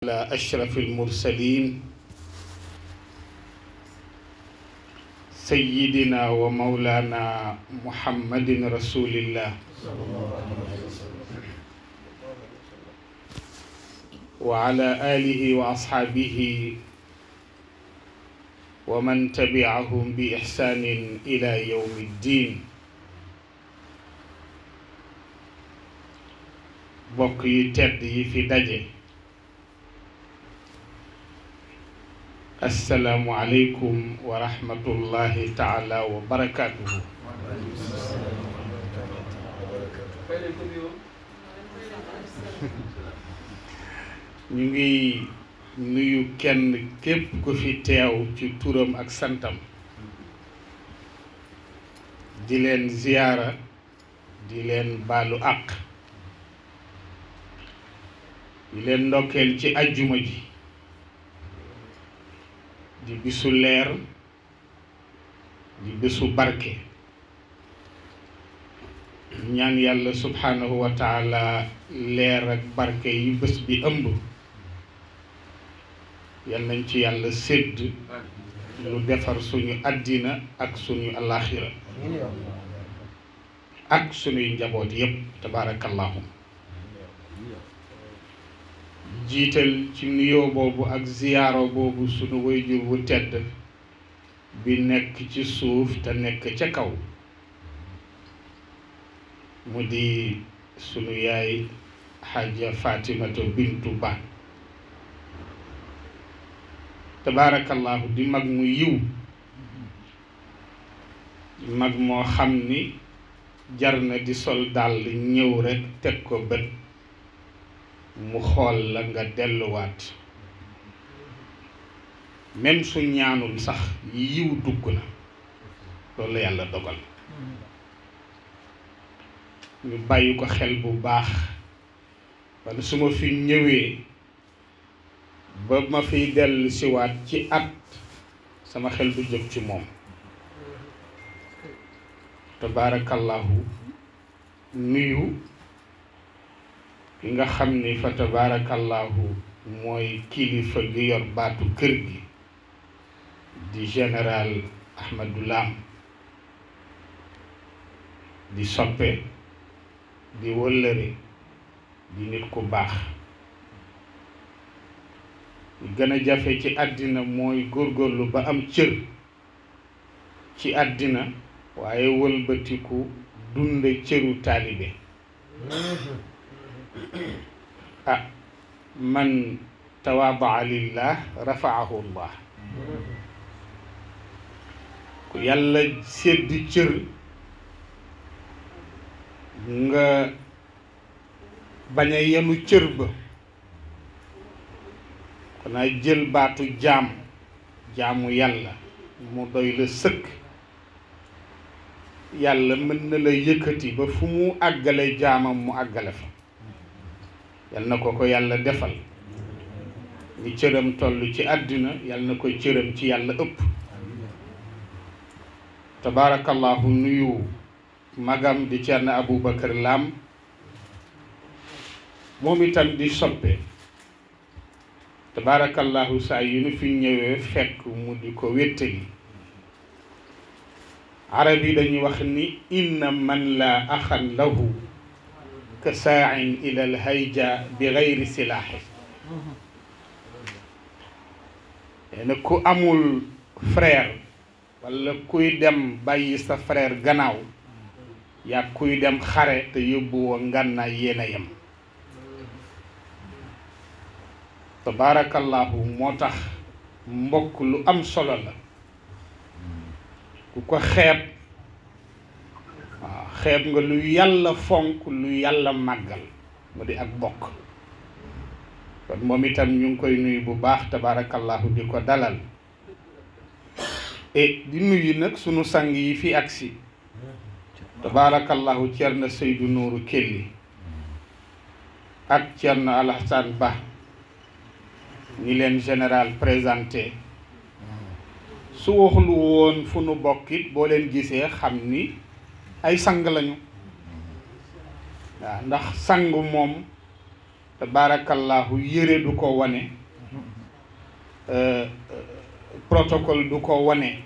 على أشرف المرسلين سيدنا ومولانا محمد رسول الله وعلى آله وأصحابه ومن تبعهم بإحسان إلى يوم الدين. bokk yi tedd yi fi daje, assalaamu aleykum wa rahmatullahi taala wa barakaatuhu. ñu ngi nuyu kenn képp ku fi teew ci turam ak santam, di leen ziyaara, di leen baalu àq, di leen ndokkeel ci ajjuma ji di bisu leer, di bisu barke. ñaan yàlla subhanahu wa taala leer ak barke yi bés bi ëmb yal nañ ci yàlla sédd lu defar suñu àddina ak suñu alaxira ak suñuy njaboot yépp tabaarakallahu. jiital ci nuyoo boobu ak ziyaaro boobu sunu wayjur wu tedd bi nekk ci suuf te nekk ca kaw, mu di sunu yaay Xaaja Fatimata Bintu Ba tabaarakallahu. di mag mu yiw, di mag moo xam ni jar na di sol dàll ñëw rekk teg ko bët mu xool la nga delluwaat, même su ñaanul sax yiw dugg na. loolu la yàlla dogal. ñu bàyyi ko xel bu baax, walla su ma fi ñëwee ba ma fiy dellu siwaat ci at sama xel du jóg ci moom tabaarakallahu. nuyu ki nga xam ni fa tabaarakallahu mooy kilifa gi yor baatu kër gi di général Ahmadou Lam, di soppe, di wëllëre, di nit ku baax. li gën a jafe ci àddina mooy góorgóorlu ba am cër ci àddina waaye wëlbatiku dunde cëru taalibe. man tawaadaa lillah rafaahu llah. ku yàlla sédd cër nga bañ a yenu cër ba, xanaa jël baatu jaamu yàlla mu doy la sëkk, yàlla mën na la yëkkati ba fu mu àggale jaamam mu àggale fa. yal na ko yàlla defal. ni cëram toll ci àddina yal na ko cëram ci yàlla ëpp. tabaarakallahu. nuyu magam di Ceerno Aboubacar Lam, moom itam di soppe tabaarakallahu. saa yu nu fi ñëwee fekk mu di ko wéttali. arab yi dañuy wax ni inna man la axan lahu ka saain ila alhayja bi gayri silaahi. ne ku amul frère walla kuy dem bàyyi sa frère gannaaw yaa kuy dem xare te yóbbuwoo ngànnaay yéen a yem tabaarakallahu. moo tax mbokk lu am solo la. ku ko xeeb, waaw xeeb nga lu yàlla fonk, lu yàlla màggal, mu di ak bokk. kon moom itam ñu ngi koy nuyu bu baax tabaarakallahu, di ko dalal. di nuyu nag sunu sang yi fi agsi tabaarakallahu. Ceerno Seydou Nourou Kelli ak Ceerno Alassane Ba ñi leen général présenté. su waxul woon fu nu bokkit boo leen gisee xam ni ay sang lañu. waaw ndax sang moom tabarakallahu yére du ko wane protocole du ko wane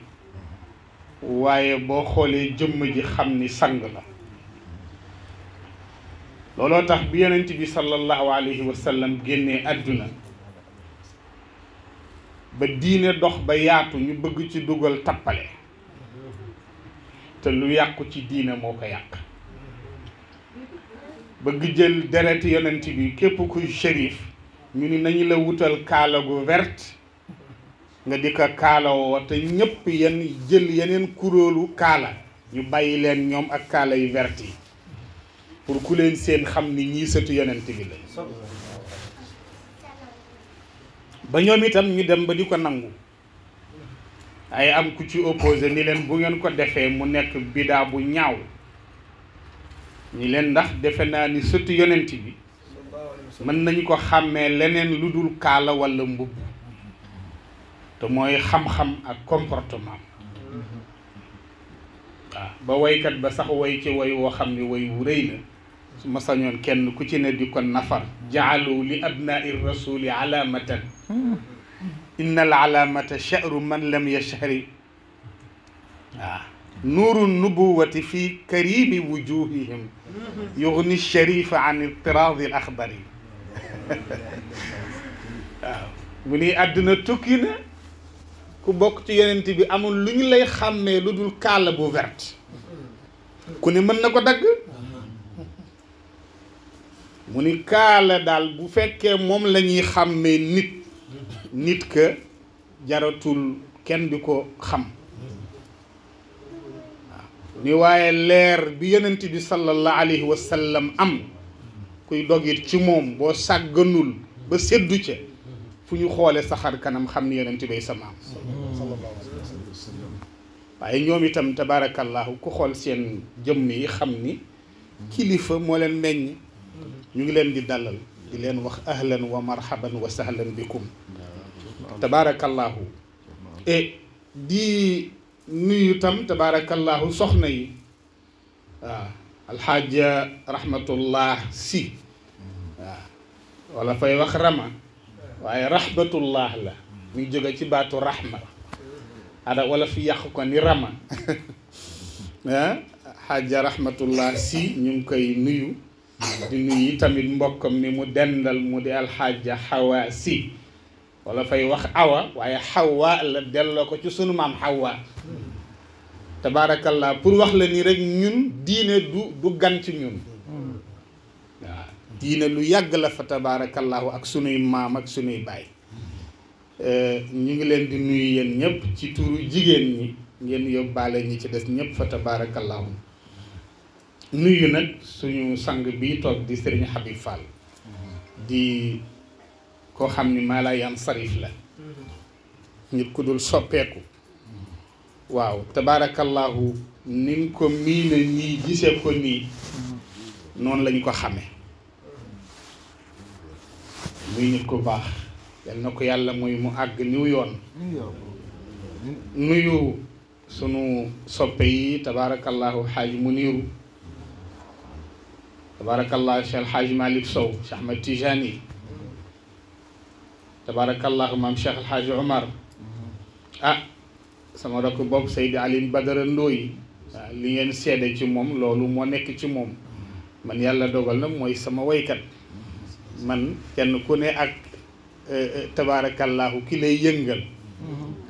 waaye boo xoolee jëmm ji xam ni sang la looloo tax bi yonent bi sallallahu alayhi wa sallam génnee àdduna ba diine dox ba yaatu ñu bëgg ci dugal tappale te lu yàqu ci diine moo ko yàq bëgg jël deret yonent bi képp kuy shérif ñu ni nañu la wutal kaala gu verte nga di ko kaalawoo te ñëpp yéen jël yeneen kuróolu kaala ñu bàyyi leen ñoom ak kaala yu verte yi pour ku leen seen xam ni ñii sëtu yonent bi la ba ñoom itam ñu dem ba di ko nangu ay am ku ci opposé ni leen bu ngeen ko defee mu nekk bidaa bu ñaaw ñi leen ndax defe naa ni sëtu yonent bi mën nañu ko xàmmee leneen lu dul kaala walla mbubb te mooy xam-xam ak comportement waaw ba woykat ba sax woy ci woy woo xam ne woy wu rëy la su ma sañoon kenn ku ci ne di ko nafar jaalu li abnaai rasuli alaamatan inna al alaamata cha'ru man lam yashhari waaw nuuru nubuwati fi karimi wujuhihim yugni sharifa an itiraadi al axbari waaw mu ni àdduna tukki na ku bokk ci yonent bi amul lu ñu lay xàmmee lu dul kaala bu verte ku ne mën na ko dagg mu ni kaala daal bu fekkee moom la ñuy xàmmee nit ka jaratul kenn di ko xam waaw ni waaye leer bi yonent bi sallallahu alayhi wa sallam am kuy dogit ci moom boo sàgganul ba seddu ca fu ñu xoole saxar kanam xam ni yonent bay sa maam waaye ñoom itam tabarakallahu ku xool seen jëmm yi xam ni kilifa moo leen meññ ñu ngi leen di dalal di leen wax ahlan wa marhaban wa sahlan bikum tabarakallahu di nuyu tam tabarakallahu soxna yi waaw alxaaja rahmatullah si waaw wala fay wax rama waaye rahmatullah la muy jóge ci baatu rahma ada wala fi yàq ko ni rama xaaja rahmatullah si ñu ngi koy nuyu di nuyu tamit mbokkam mi mu dendal mu di alxaaja xawa si wala fay wax awa waaye xawa la delloo ko ci sunu maam xawa tabaarakallah pour wax la ni rek ñun diine du gan ci ñun waaw diine lu yàgg la fa tabaarakallahu ak sunuy maam ak sunuy baay ñu ngi leen di nuyu yéen ñëpp ci turu jigéen ñi ngeen yóbbaale ñi ci des ñëpp fa tabaarakallahu nuyu nag suñu sang bi toog di Serigne Habib Fall di koo xam ni maa la yan sarif la nit ku dul soppeeku waaw tabaarakallahu nin ko miine nii gisee ko nii noonu lañ ko xame muy nit ku baax yal na ko yàlla mooy mu àgg niw yoon nuyu sunu soppe yi tabaarakallahu xaaj Muniru tabaarakallahu Cheikh Alxaaj Malick Sow Cheikh Ahmad Tijani tabaarakallahu maam Cheikh Alxaaj Omar sama rakk bopp Seydi Aline Badara Ndooy waaw li ngeen seede ci moom loolu moo nekk ci moom man yàlla dogal na mooy sama woykat man kenn ku ne ak tabaarakallahu ki lay yëngal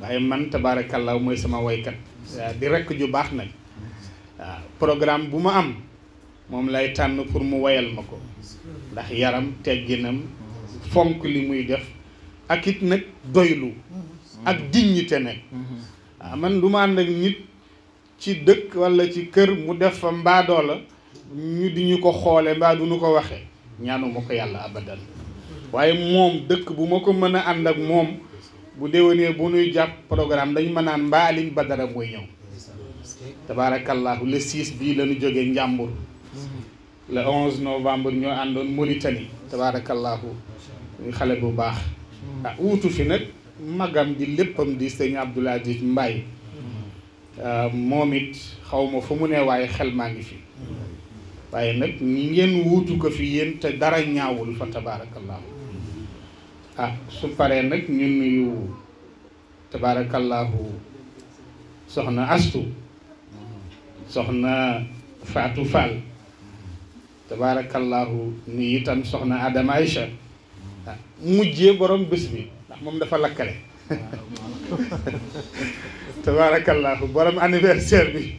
waaye man tabaarakallahu mooy sama woykat waaw di rekk ju baax nag waaw programme bu ma am moom lay tànn pour mu woyal ma ko ndax yaram tegginam fonk li muy def ak it nag doylu ak dignité nag waaw man du ma ànd ak nit ci dëkk walla ci kër mu def fa mbaadoo la ñu di ñu ko xoole mbaa du ñu ko waxe ñaanuma ko yàlla abadan waaye moom dëkk bu ma ko mën a ànd ak moom bu déwénee bu nuy jàpp programme dañu ma naan mbaa Alioune Badara mooy ñëw tabaarakallahu le 6 bii la ñu jógee Njàmbur le 11 novembre ñoo àndoon Mauritanie tabaarakallahu muy xale bu baax wuutu fi nag magam di léppam di sëñ Abdoul Aziz Mbaye moom it xaw ma fu mu ne waaye xel maa ngi fi waaye nag ñi ngeen wuutu ko fi yéen te dara ñaawul fa tabaarakallaahu su paree nag ñu nuyu tabaarakallaahu soxna Astu soxna Fatou Fall tabaarakallaahu ni itam soxna Adama Aïcha mujjee borom bés bi ndax moom dafa lakkale tabaarakallaahu borom anniversaire bi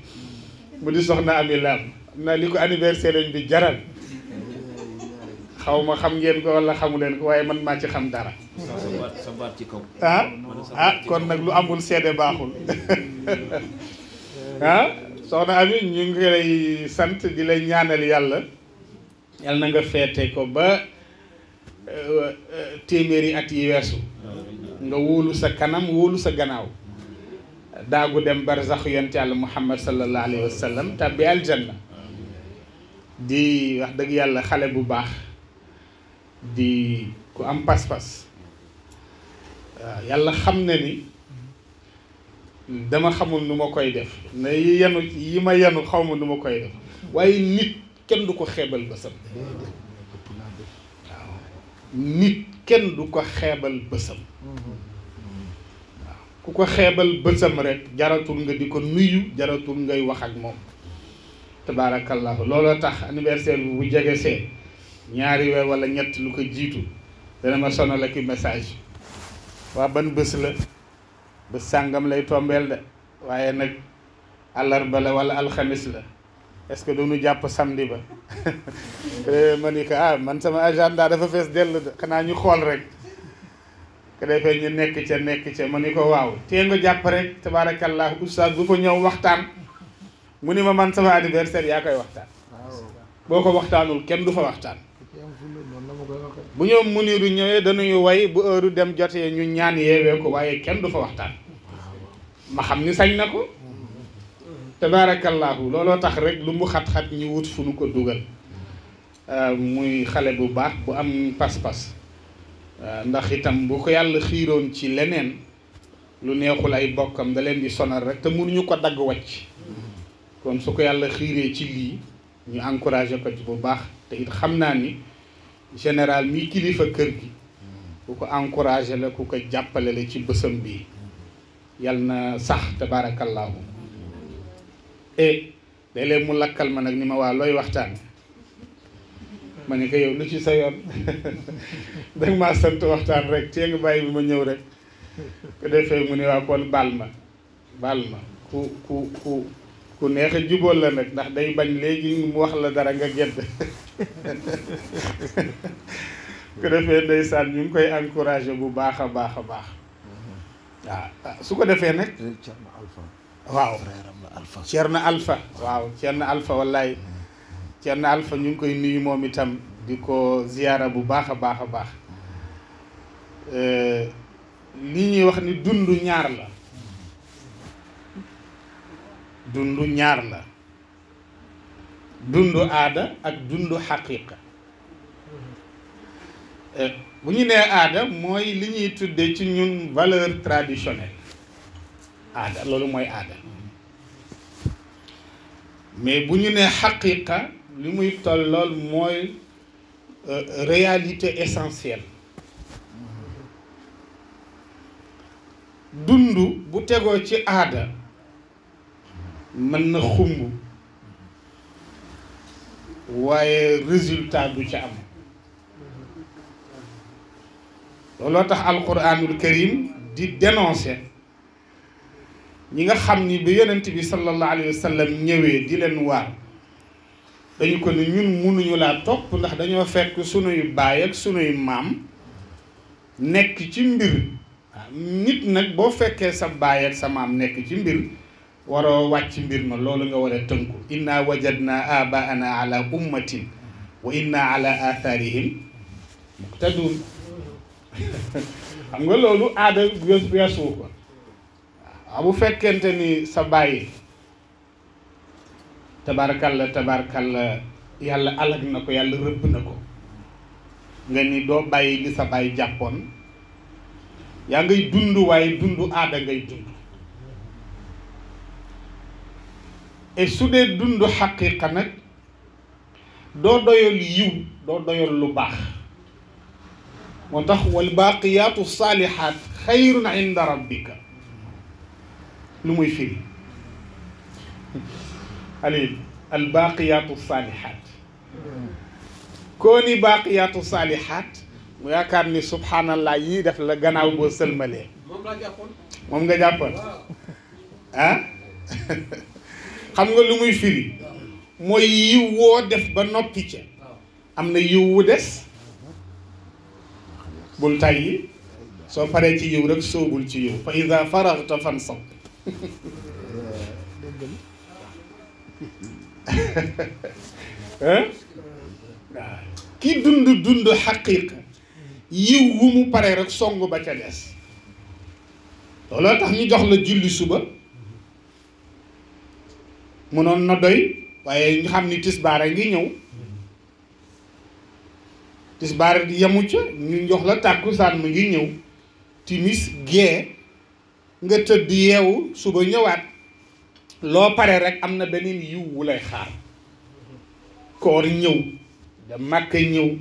mu di soxna Ami Lam xam naa li ko anniversaire lañ bi jaral xaw ma xam ngeen ko wala xamu leen ko waaye man maa ci xam dara sa baat ci kaw kon nag lu amul seede baaxul soxna Ami ñu ngi lay sant di lay ñaanal yàlla na nga feete ko ba téeméeri at yi weesu nga wóolu sa kanam wóolu sa gannaaw daagu dem barzax yonent yàlla Muhammad sallallahu alayhi wa sallam tàbbi aljanna di wax dëgg yàlla xale bu baax di ku am pas-pas waaw yàlla xam na ni dama xamul nu ma koy def na yi ma yenu xaw ma nu ma koy def waaye nit kenn du ko xeebal bësam waaw nit kenn du ko xeebal bësam waaw ku ko xeebal bësam rek jaratul nga di ko nuyu jaratul ngay wax ak moom tabaarakallahu looloo tax anniversaire bi bu jege see ñaari weer wala ñett lu ko jiitu dana ma sonal ak message waa ban bés la bés sàngam lay tombeel de waaye nag àllarba la wala alxamis la est-ce que duñu jàpp samedi ba ma ni ko man sama agenda dafa fees dell de xanaa ñu xool rek ko defee ñu nekk ca ma ni ko waaw tee nga jàpp rek tabaarakallahu oustaz bu fa ñëw waxtaan mu ni ma man sama anniversaire yaa koy waxtaan boo ko waxtaanul kenn du fa waxtaan bu ñoom Muniru ñëwee dañuy way bu heure dem jotee ñu ñaan yeewee ko waaye kenn du fa waxtaan ma xam ni sañ na ko tabaarakallaahu looloo tax rek lu mu xat-xat ñu wut fu nu ko dugal muy xale bu baax bu am pas-pas ndax itam bu ko yàlla xiiroon ci leneen lu neexul ay bokkam da leen di sonal rek te mënuñu ko dagg wàcc kon su ko yàlla xiiree ci lii ñu encouragé ko ci bu baax te it xam naa ni général mi kilifa kër gi ku ko encouragé la ku ko jàppale la ci bësam bi yal na sax tabaarakallaahu léeg-léeg mu lakkal ma nag ni ma waa looy waxtaan ma ne ko yow lu ci sa yoon danga maa sant waxtaan rek tee nga bàyyi bi ma ñëw rek ko defee mu ne waa kon baal ma ku neex a jubóol la nag ndax day bañ léegi mu wax la dara nga gedd ko defee ndeysaan ñu ngi koy encouragé bu baax a baax a baax waaw su ko defee nag waaw Thierno Alpha waaw Thierno Alpha wallaay Thierno Alpha ñu ngi koy nuyu moom itam di ko ziyaara bu baax a baax a baax li ñuy wax ni dundu ñaar la dundu ñaar la dundu aada ak dundu xaqiqa bu ñu nee aada mooy li ñuy tuddee ci ñun valeur traditionnelle aada loolu mooy aada mais bu ñu nee xaqiqa li muy tollool mooy réalité essentielle dundu bu tegoo ci aada mën na xumb waaye résultat du ca am looloo tax alquranul karim di dénoncer ñi nga xam ni bi yonent bi sallallahu alayhi wa sallam ñëwee di leen waar dañu ko ne ñun mënuñu laa topp ndax dañoo fekk sunuy baay ak sunuy maam nekk ci mbir nit nag boo fekkee sa baay ak sa maam nekk ci mbir waroo wàcc mbir ma loolu nga war a tënku inna wajadna abaana ala ummatin wa inna ala atharihim muqtadun xam nga loolu aada weesu ko waaw bu fekkente ni sa baay tabarakalla yàlla alag na ko yàlla rëbb na ko nga ni doo bàyyi li sa baay jàppoon yaa ngay dund waaye dund aada ngay dund et su dee dund xaqiqa nag doo doyal yiw doo doyal lu baax moo tax wal baaqiyaatu saalihaat xayrun inda rabbika lu muy firi ali al baaqiyaatu saalihaat koo ni baaqiyaatu saalihaat mu yaakaar ni subhanallah yii def la gannaaw boo sëlmalee moom nga jàppoon ah xam nga lu muy firi mooy yiw woo def ba noppi ca am na yiw wu des bul tàyyi soo paree ci yiw rek soobul ci yiw fa ida faraxta fansab waaw ki dund xaqiiqa yiw wu mu paree rek song ba ca des looloo tax ñu jox la julli suba mënoon na doy waaye ñu xam ni tisbaar a ngi ñëw tisbaar yemu ca ñu jox la tàkkusaan mu ngi ñëw timis gee nga tëdd yeewu suba ñëwaat loo pare rek am na beneen yiw wu lay xaar koor ñëw da màkk ñëw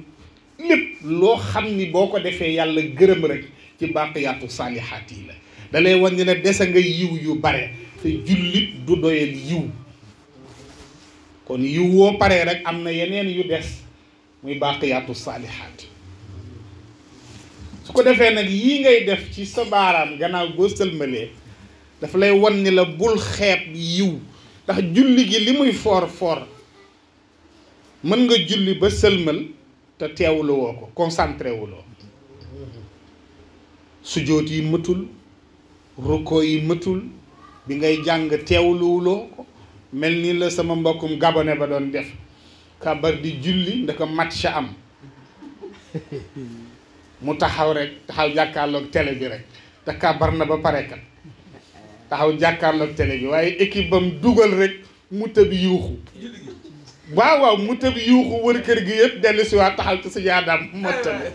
lépp loo xam ni boo ko defee yàlla gërëm rek ci baaqiyaatu saalihaat yi la da lay wan ni la dese nga yiw yu bare te jullit du doyal yiw kon yiw woo paree rek am na yeneen yu des muy baaqiyaatu saalihaat su ko defee nag yii ngay def ci sa baaraam gannaaw boo sëlmalee dafa lay wan ni la bul xeeb yiw ndax julli gi li muy foor foor mën nga julli ba sëlmal te teewlu woo ko concentré wuloo sujjóot yi mëtul rukkoo yi mëtul bi ngay jàng teewluwuloo ko mel ni la sama mbokkum gabone ba doon def kabar di julli ndaka match am mu taxaw jàkkaarloog télé bi rek te kabar na ba pare kat taxaw jàkkaarloog télé bi waaye équipe bam dugal rek mu tëb yuuxu waaw mu tëb yuuxu wër kër gi yëpp dellu si waat taxaw ci sa jaadaam mottale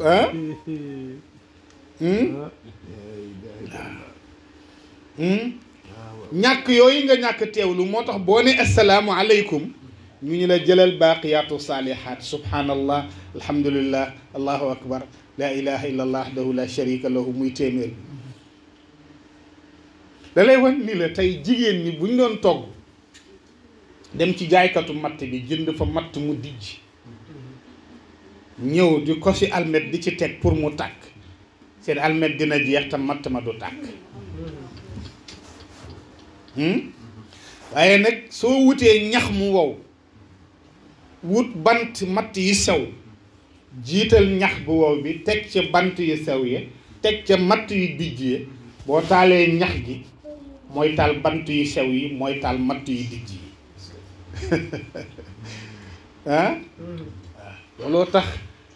ah ñàkk yooyu nga ñàkk teewlu moo tax boo ne assalaamu aleykum ñu ñu la jëlal baaqiyaatu saalihaat subhanallah alhamdulillah allahu akbar la ilaha illa allah wahdahu la sharika lahu muy téeméer da lay wan ni la tey jigéen ñi buñ doon togg dem ci jaaykatu matt bi jënd fa matt mu dijj ñëw di ko ci almet di ci teg pour mu tàkk seen almet dina jeex te matt ma du tàkk waaye nag soo wutee ñax mu wow wut bant matt yi sew jiital ñax bu wow bi teg ca bant yu sew yi teg ca matt yu dijj yi boo taalee ñax gi mooy taal bant yu sew yi mooy taal matt yu dijj yi ah looloo tax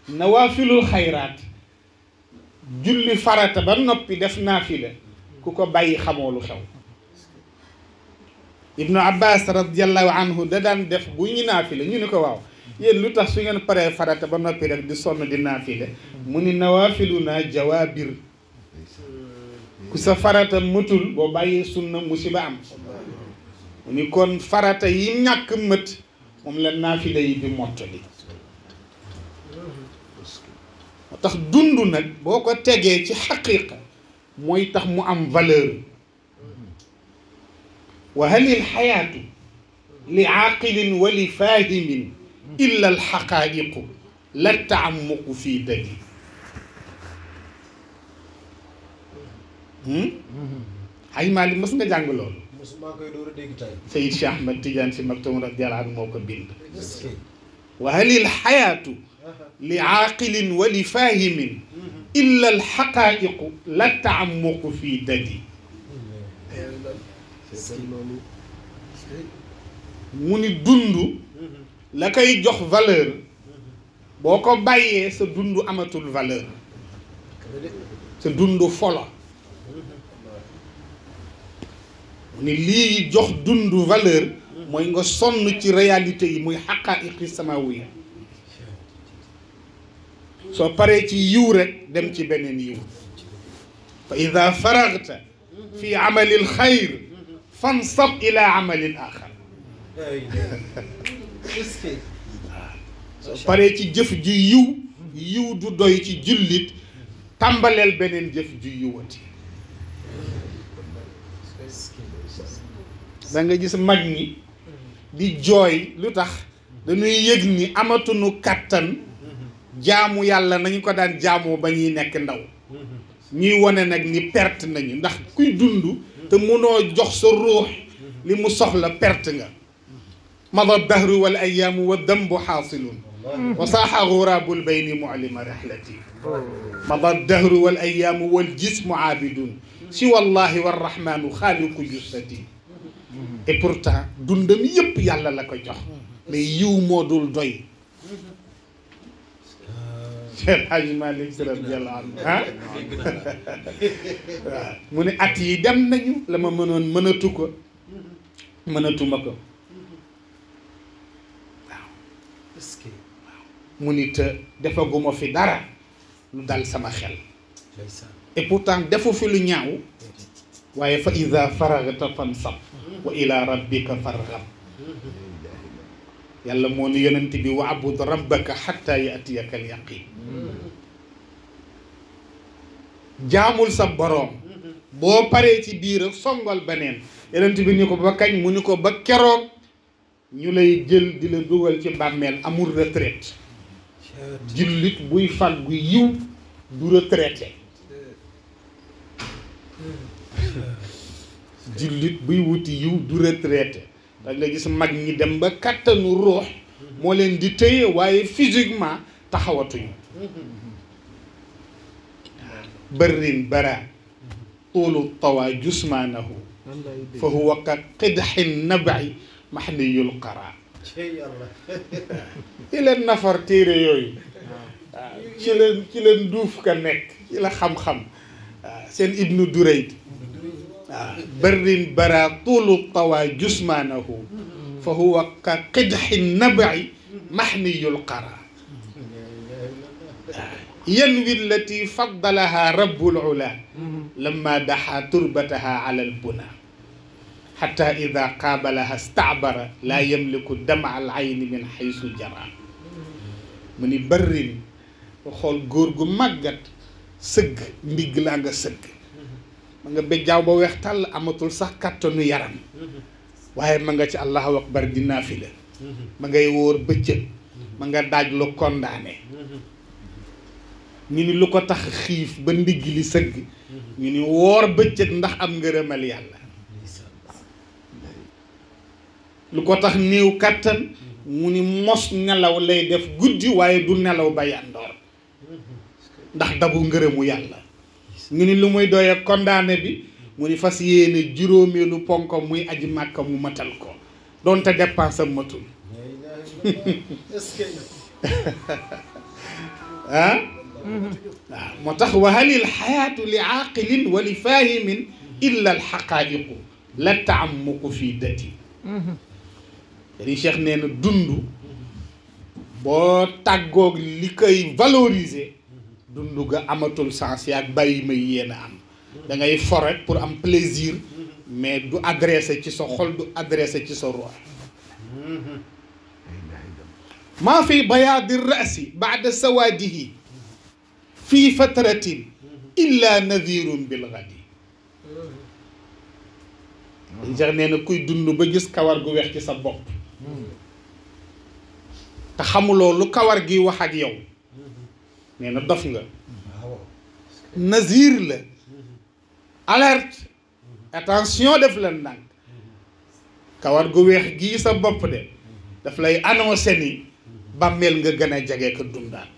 nawaafilul xayraat julli farata ba noppi def naafila ku ko bàyyi xamoo lu xew ibnu abbas radiallahu anhu da daan def bu ñu naafila ñu ni ko waaw yéen lu tax su ngeen paree farata ba noppi rek di sonn di naafila mu ni nawaafiluna jawaabir ku sa farata mëtul boo bàyyee sunna musiba am mu ni kon farata yi ñàkk mët moom la naafila yi di mottali moo tax dund nag boo ko tegee ci xaqiiqa mooy tax mu am valeur wa halil xayaatu li aaqilin wa li faahimin illa alxaqaa'iqu la taamuqu fii dali xay maa li mës nga jàng loolu Seyid Cheikh Ahmed Tidiane Sy Maktoum radiyallahu anhu moo ko bind wa halil xayaatu li aaqilin wa li faahimin illa alxaqaa'iqu la taamuqu fii dali mu ni dund la koy jox valeur boo ko bàyyee sa dund amatul valeur sa dund folo mu ni lii jox dund valeur mooy nga sonn ci réalité yi muy xaqaa'iqi samawiya soo paree ci yiw rek dem ci beneen yiw fa ida faragta fi amali alxayr fansab ila amalin axar pare ci jëf ju yiw du doy ci jullit tàmbaleel beneen jëf ju yiwati da nga gis mag ñi di jooy lu tax dañuy yëg ni amatuñu kàttan jaamu yàlla nañu ko daan jaamoo ba ñuy nekk ndaw ñuy wone nag ni perte nañu ndax kuy dund te mënoo jox sa ruux li mu soxla perte nga mada dahru wal ayaamu wa dambu xaasilun wa saaxa guraabul bayni mu'lima rihlati mada dahru wal ayaamu wal jismu aabidun si wallahi warrahmanu xaaliqu jussati et pourtant dundam yépp yàlla la ko jox mais yiw moo dul doy Cheikh Hadji Malick Sy radiyallahu anhu waaw mu ne at yi dem nañu la ma mënoon mënatuma ko waaw mu ni te defaguma fi dara lu dal sama xel et pourtant defu fi lu ñaaw waaye fa ida faragta fansab wa ila rabbika farghab yàlla moo ni yonent bi wa'bud rabbaka hatta ya'tiyaka al yaqin jaamul sa boroom boo paree ci biir ak songal beneen yonent bi ni ko ba kañ mu ni ko ba keroog ñu lay jël di la dugal ci bàmmeel amul retraite jullit buy fal gu yiw du retraité jullit buy wuti yiw du retraité da nga gis mag ñi dem ba kattanu ruux moo leen di téye waaye physiquement taxawatuñu barrin bara tuulu tawa jusmaanahu fa huwa ka qidxin nabai maxniyul qara ci leen nafar téere yooyu waaw ci leen duuf ka nekk ci la xam-xam waaw seen ibnu durayd waaw barrin bara tuulu tawa jusmaanahu fa huwa ka qidxin nabai maxniyul qara ينوي التي فضلها رب العلا لما دحى تربتها على البنى حتى إذا قابلها استعبر لا يملك دمع العين من حيث جرى من برين وخول غورغو ماغات سغ ميغ لاغا سغ ماغا بجاو با ويختال اماتول صاح كاتونو يارام waye ma nga ci allahu akbar di nafila ma ngay wor beccëg ma nga daaj lu condamné ñu ni lu ko tax xiif ba ndigg li sëgg ñu ni woor bëccëg ndax am ngërëmal yàlla lu ko tax néew kattan mu ni mos nelaw lay def guddi waaye du nelaw ba yandoor ndax dabu ngërëmu yàlla ñu ni lu muy doye condamné bi mu ni fas yéene juróomeelu ponko muy aji màkka mu matal ko doonte dépense am matul ah waaw moo tax wa halil xayaatu li aaqilin wa li faahimin illa alxaqaayiqu la taamuku fii dati dañuy Cheikh nee na dund boo tàggoog li koy valoriser dund ga amatul sens yaag bàyyi may yéen a am da ngay for rek pour am plaisir mais du adressé ci sa xol du adressé ci sa ruux maa fi bayaadi rasi baada sawaadihi في فترة إلا نذير بالغد جرنينا كوي دوندو با جيس كوار غو ويخ سي سا بوب تا خامولو لو كوار غي واخ ak yow néna dof nga nazir la alerte attention def la ndank kawar gu weex gi sa bopp de daf lay annoncer ni bammel nga gëna jage ko dundaat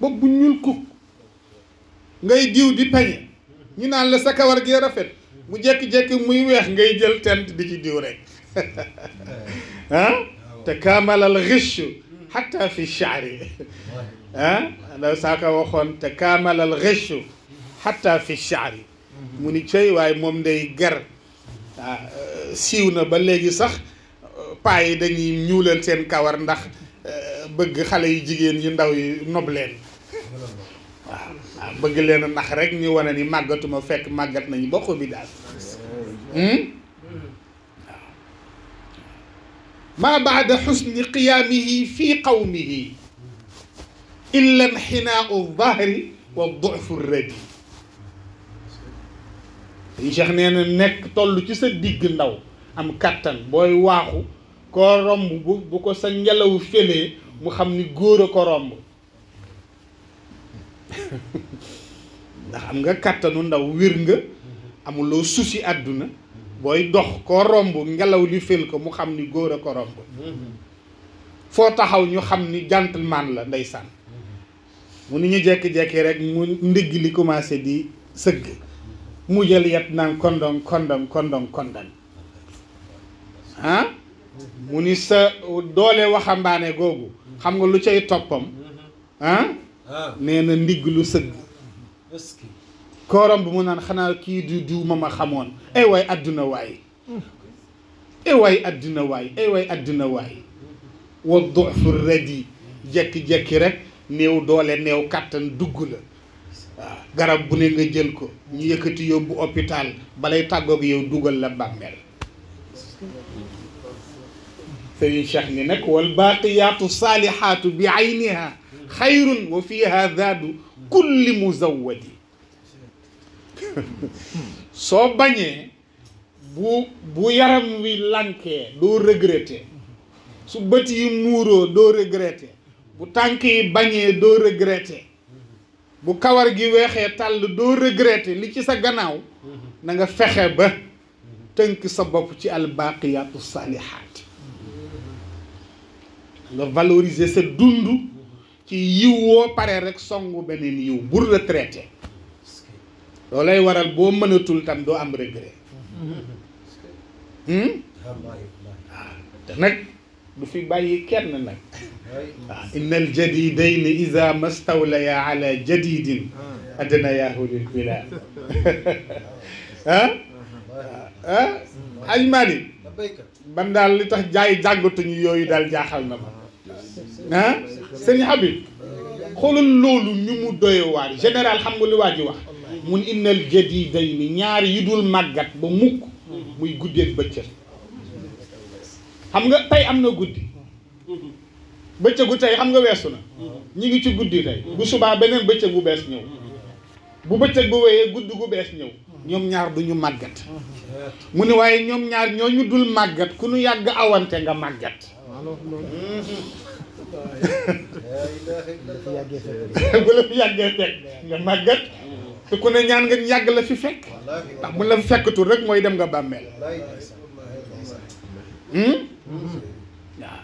bopp bu ñuul kuk ngay diw di pañe ñu naan la sa kawar gi rafet mu jekki-jekki muy weex ngay jël tent di ci diw rek ah te kaamalal ghishhu hatta fi sha'ri ah ndaw saaka waxoon te kaamalal ghishhu hatta fi sha'ri mu ni cey waaye moom day gar siiw na ba léegi sax paa yi dañuy ñuulal seen kawar ndax bëgg xale yu jigéen yu ndaw yi nob leen waaw bëgg leen a nax rek ñu wane ni màggatuma fekk màggat nañu ba xobi daal ما بعد حسن قيامه في قومه إلا انحناء الظهر والضعف الردي Cheikh nee na nekk toll ci sa digg ndaw am kattan booy waaxu koo romb bu ko sa ngelaw félee mu xam ni góor a ko romb ndax am nga kattanu ndaw wér nga amuloo souci àdduna booy dox koo romb ngelaw li fél ko mu xam ni góor a ko romb foo taxaw ñu xam ni gentleman la ndeysaan mu ni ñu jekki-jekki rek mu ndigg li commencé di sëgg mu jël yet naan kondong kondong kondong kondong ah mu ni sa doole waxambaane googu xam nga lu cay toppam ah nee na ndigg lu sëgg koorom bi mu naan xanaa kii du diw ma xamoon ay waay adduna waay ay waay adduna waay ay waay adduna waay wa dufu radi jekki-jekki rek néew doole néew kàttan dugg la waaw garab bu ne nga jël ko ñu yëkkati yóbbu hôpital balay tàggoog yow dugal la bàmmeel Sëriñ Cheikh ni nag wal baaqiyaatu saalihaatu bi ayniha xayrun wa fiha zaadu kulli muzawwadi soo bañee bu yaram wi lankee doo regretter su bët yi muuroo doo regretter bu tànk yi bañee doo regretter bu kawar gi weexee tàll doo regretter li ci sa gannaaw na nga fexe ba tënk sa bopp ci albaaqiyaatu saalihaat nga valoriser sa dund ci yiw woo pare rek songu beneen yiw bul retraité loolay waral boo mënatul tam doo am regret te nag du fi bàyyi kenn nag waaw inna al jadidayni ida mastawlaya ala jadidin adnayahu lil bilad Aj Malick ban daal li tax jaay jàngatuñu yooyu daal jaaxal na ma sëñ Habib xoolal loolu ni mu doyewaar général xam nga li waa ji wax mun innal jadidayni ñaar yi dul màggat ba mukk muy guddeeg bëccëg xam nga tey am na guddi bëccëgu tey xam nga weesu na ñi ngi ci guddi tey bu subaa beneen bëccëg bu bees ñëw bu bëccëg bu wéyee guddi gu bees ñëw ñoom ñaar duñu màggat mu ni waaye ñoom ñaar ñooñu dul màggat ku nu yàgg awante nga màggat bu la fi yàggee fekk nga màggat te ku ne ñaan nga yàgg la fi fekk ndax bu la fi fekkatul rek mooy dem nga bàmmeel waaw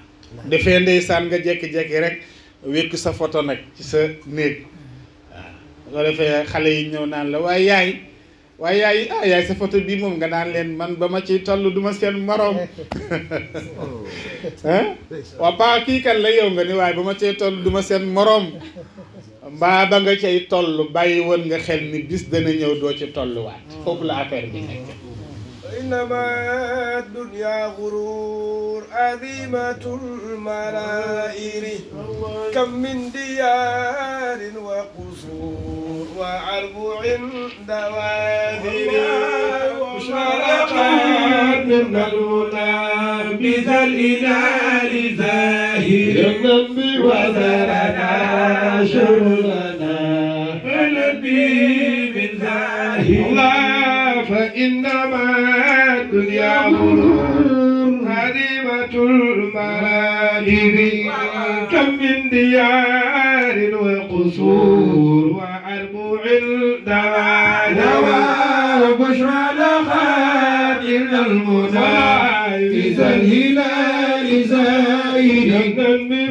defee ndeysaan nga jekki-jekki rek wékk sa photo nag ci sa néeg waaw loo defee xale yi ñëw naan la waaye yaay yaay sa photo bii moom nga naan leen man ba ma ciy toll du ma seen moroom waa paa kii kan la yow nga ni waaye ba ma ciy toll du ma seen moroom mbaa ba nga cay toll bàyyi woon nga xel ni bis dana ñëw doo ci tolluwaat foofu la affaire bi nekk إنما الدنيا غرور عظيمة المرائر كم من ديار وقصور وعرب عند وادر مشرقات من المنى بذا الإله زاهر وزرنا شرنا فنبي من زاهر فإنما الدنيا غرور هديمة المرائر كم من ديار وقصور وأربع دوار بشرى لخاتم المنى إذا الهلال زائد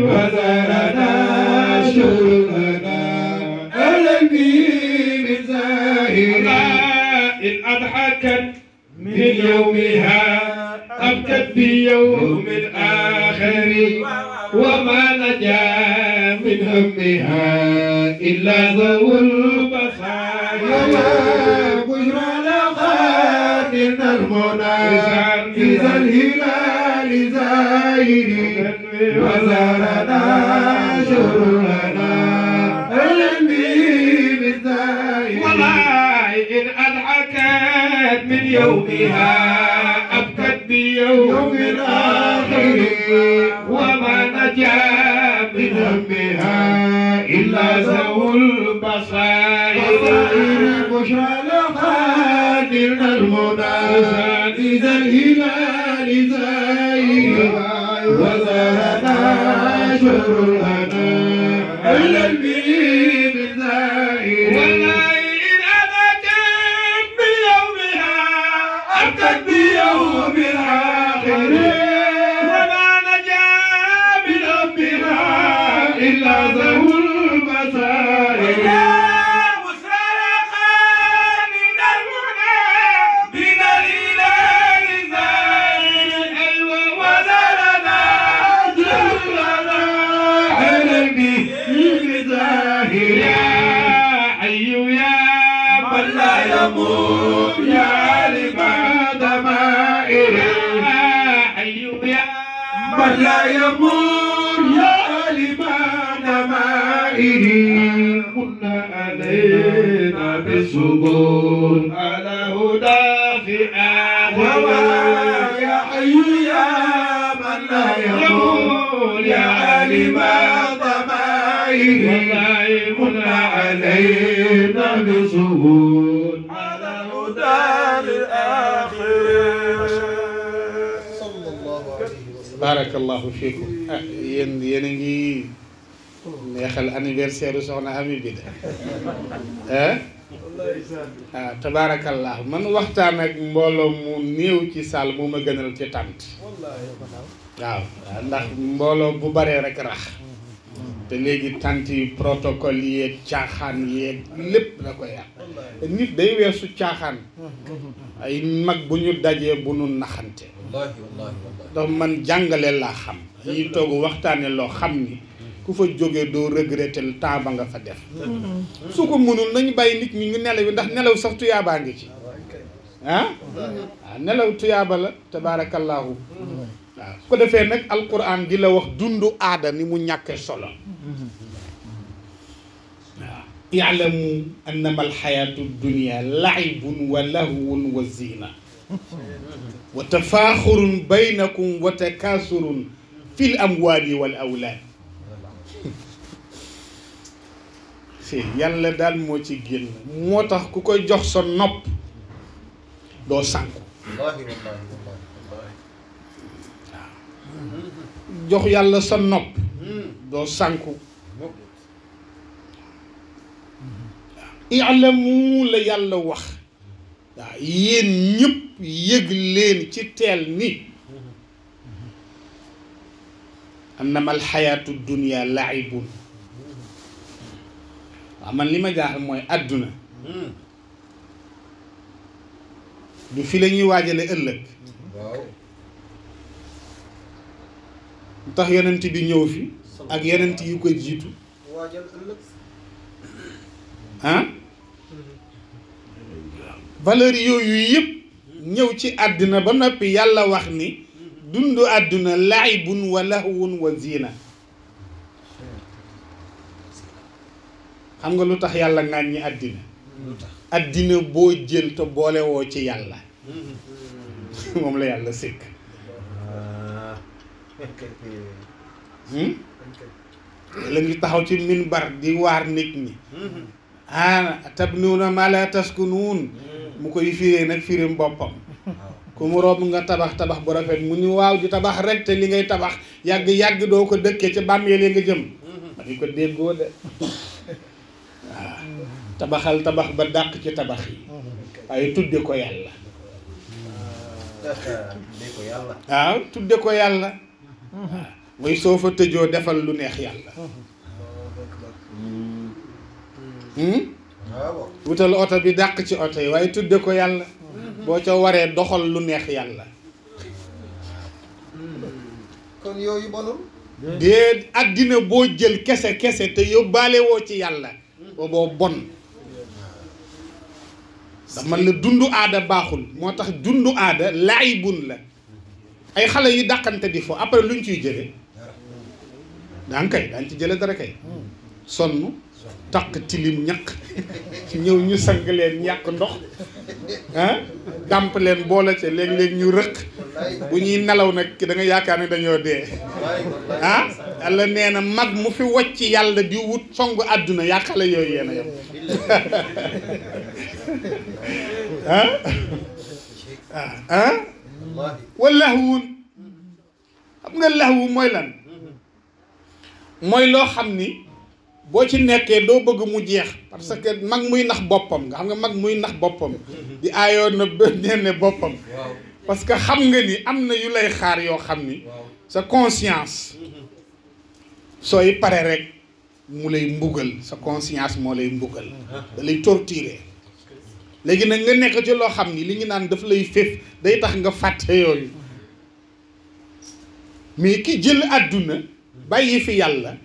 وزارنا شرنا ألبي من زائر إن أضحكت من يومها أبكت بيوم آخر وما نجا من همها إلا ذو البصائر بشرى لخاتم المنى إذا الهلال زائر وزارنا شرنا ألمي بالزائر يومها أبكت بيوم الآخر وما نجا من همها إلا ذو البصائر بشرى لقادرنا المنى إذا الهلال زاير وزارنا شهر الهنا أهلا به من زائر والله إن أبكت بيومها أبكت بيوم الآخر وما نجا من أمها إلا ذو البصائر يموت يا عالم ضمائر حي يا من لا يموت يا عالم ضمائر كنا علينا بالسجون على هدى في آخر يا حي يا من لا يموت يا عالم ضمائر والله كنا علينا بالسجون barakallahu fiikum yéen a ngi neexal anniversaire soxna Ami bi de tabarakallahu man waxtaan ak mbooloo mu néew ci saal mu ma gënal ci tànt waaw ndax mbooloo bu baree rek rax te léegi tànt yi protocole yeeg caaxaan yeeg lépp da ko yàq nit day weesu caaxaan ay mag bu ñu dajee bu nu naxante ndax man jàngale laa xam yi toog waxtaane loo xam ni ku fa jógee doo regretter le temps ba nga fa def su ko mënul nañu bàyyi nit ñi ñu nelaw yi ndax nelaw sax tuyaabaa ngi ci waaw nelaw tuyaaba la tabaarakallaahu waaw ko defee nag alquran di la wax dundu aada ni mu ñàkkee solo waaw i'lamu annama alxayaatu dunia laibun wa lahwun wa zina wa tafaaxurun baynakum wa takaasurun fil amwaali wal awlaad si yàlla daal moo ci génn moo tax ku koy jox sa nopp doo sànku jox yàlla sa nopp doo sànku i'lamu la yàlla wax waaw yéen ñëpp yëg leen ci teel ni annama alxayaatu dunia laibun waaw man li ma jaaxal mooy àdduna du fi la ñuy waajale ëllëg tax yonent bi ñëw fi ak yonent yu ko jiitu ah valeur yooyu yëpp ñëw ci àdduna ba noppi yàlla wax ni dundu àdduna laibun wa lahwun wa zina xam nga lu tax yàlla ngaan ñi àddina àddina boo jël te boole woo ci yàlla moom la yàlla sëkk la ngi taxaw ci minbar di waar nit ñi tabnuuna maa laa taskunuun mu koy firee nag firim boppam ku mu romb nga tabax tabax bu rafet mu ni waaw di tabax rek te li ngay tabax yàgg doo ko dëkkee ca bàmmeel nga jëm ma di ko déggoo de waaw tabaxal tabax ba dàq ci tabax yi waaye tudde ko yàlla waaw tudde ko yàlla mooy soo fa tëjoo defal lu neex yàlla wutal oto bi dàq ci oto yi waaye tudde ko yàlla boo ca waree doxal lu neex yàlla kon yooyu bonul dee àddina boo jël kese te yóbbaale woo ci yàlla booboo bon ndax man la dundu aada baaxul moo tax dundu aada laibun la ay xale yu dàqante di fo après luñ ciy jële daan ci jële dara kay sonn taq tilim ñaq ñëw ñu sang leen ñàkk ndox ah dàmp leen boole ca léeg-léeg ñu rëq bu ñuy nelaw nag da nga yaakaar ne dañoo dee ah Yàlla nee na mag mu fi wocc yàlla di wut songu àdduna yaa xale yooyu yéen a yem walahwun xam nga lahwu mooy lan mooy loo xam ni boo ci nekkee doo bëgg mu jeex parce que mag muy nax boppam nga xam nga mag muy nax boppam di aayoo na ñenne boppam parce que xam nga ni am na yu lay xaar yoo xam ni sa conscience sooy pare rek mu lay mbugal sa conscience moo lay mbugal da lay torturer léegi nag nga nekk ci loo xam ni li ñu naan daf lay féef day tax nga fàtte yooyu mais ki jël àdduna bàyyi fi yàlla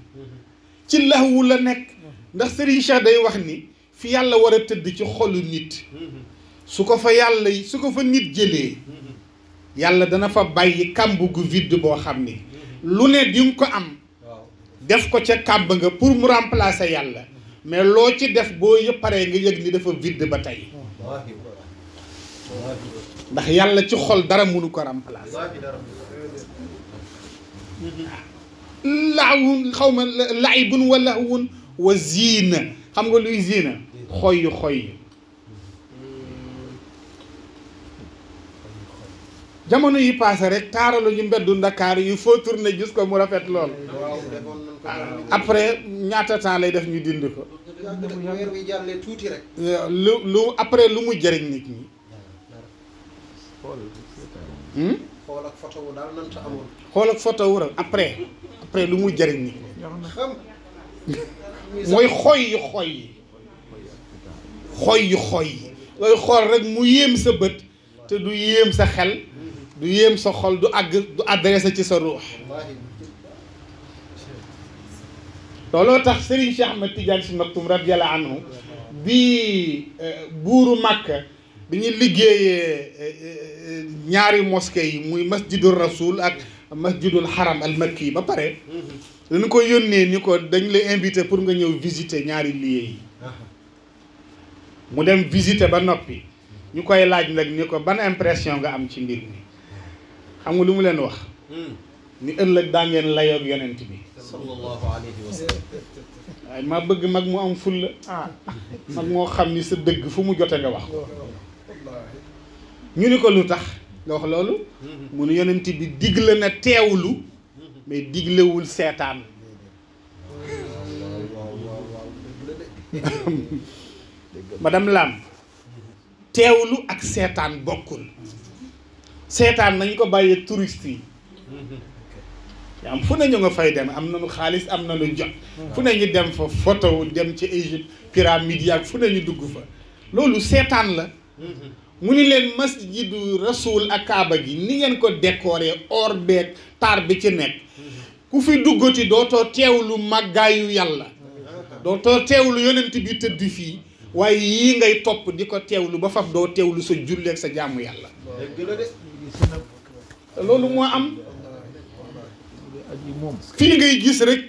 ci lahwu la nekk ndax Serigne Cheikh day wax ni fi yàlla war a tëdd ci xolu nit su ko fa yàlla su ko fa nit jëlee yàlla dana fa bàyyi kàmb gu vide boo xam ni lu ne di nga ko am def ko ca kàmb nga pour mu remplacer yàlla mais loo ci def boo yëpp paree nga yëg ni dafa vide ba tey ndax yàlla ci xol dara mënu ko remplacer laawun xaw ma laibun wa lahwun wa ziina xam nga luy ziina xoy xoy jamono yi passé rek taaralu ñu mbeddu Ndakaar yi foo tourné gis ko mu rafet lool après ñaata temps lay def ñu dindi ko weer wi jàllee tuuti rek lu après lu mu jëriñ nit ñi xool ak photo wu daal nanta amoon xool ak photo wu après lu mu jëriñ nit ñi mooy xoy looy xool rek mu yéem sa bët te du yéem sa xel du yéem sa xol du àgg du adressé ci sa ruux looloo tax Serigne Cheikh Ahmed Tidiane Sy Maktoum radiyallahu anhu bi buuru Makka bi ñu liggéeyee ñaari mosquée yi muy masjidul rasul ak masjidul haram al makki ba pare dañu ko yónnee ni ko dañ la invité pour nga ñëw visiter ñaari lieux yi mu dem visiter ba noppi ñu koy laaj nag ni ko ban impression nga am ci mbir mi xam nga lu mu leen wax ni ëllëg daa ngeen layoog yonent bi sallallahu alayhi wa sallam waaye maa bëgg mag mu am fulla mag moo xam ni sa dëgg fu mu jote nga wax ko ñu ni ko lu tax nga wax loolu mu ne yonent bi digle na teewlu mais diglewul seetaan madame Lam teewlu ak seetaan bokkul seetaan nañ ko bàyyee touriste yi am fu ne ñu nga fay dem am nañu xaalis am nañu jot fu ne ñu dem fa photo dem ci Égypte pyramide yi ak fu ne ñu dugg fa loolu seetaan la mu ni leen masjidu rasul ak kaaba gi ni ngeen ko décoré or beeg taar bi ci nekk ku fi duggati dootoo teewlu màggaayu yàlla dootoo teewlu yonent bi tëdd fii waaye yii ngay topp di ko teewlu ba faf doo teewlu sa julleeg sa jaamu yàlla loolu moo am fii ngay gis rek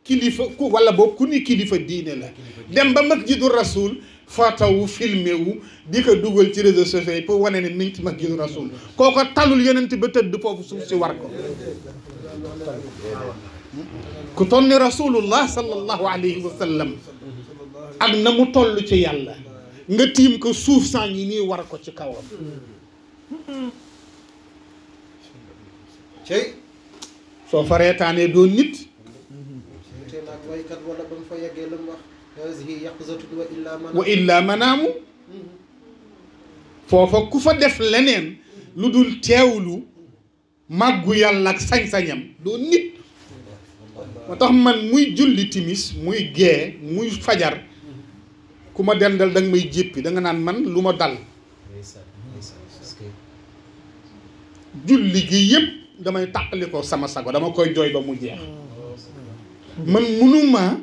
kilifa ku wala boobu ku ni kilifa diine la dem ba masjidu rasul photo filmé wu di ko dugal ci réseaux sociaux yi pour wane ne niñ ci masjidu rasul kooko talul yonent ba tëdd foofu suuf si war ko ku toll ni rasulullah sallallahu alayhi wa sallam ak na mu toll ci yàlla nga tiim ko suuf saa ngi nii war ko ci kawam cey soo fa reetaanee doo nit te nag waykat wala ba mu fa yeggee la mu wax hazihi yaqzatun wa illa manaamu foofa ku fa def leneen lu dul teewlu màggu yàlla ak sañ-sañam doo nit moo tax man muy julli timis muy gee muy fajar ku ma dendal da nga may jéppi da nga naan man lu ma dal julli gi yëpp damay tàqali ko sama sago dama koy jooy ba mu jeex man munuma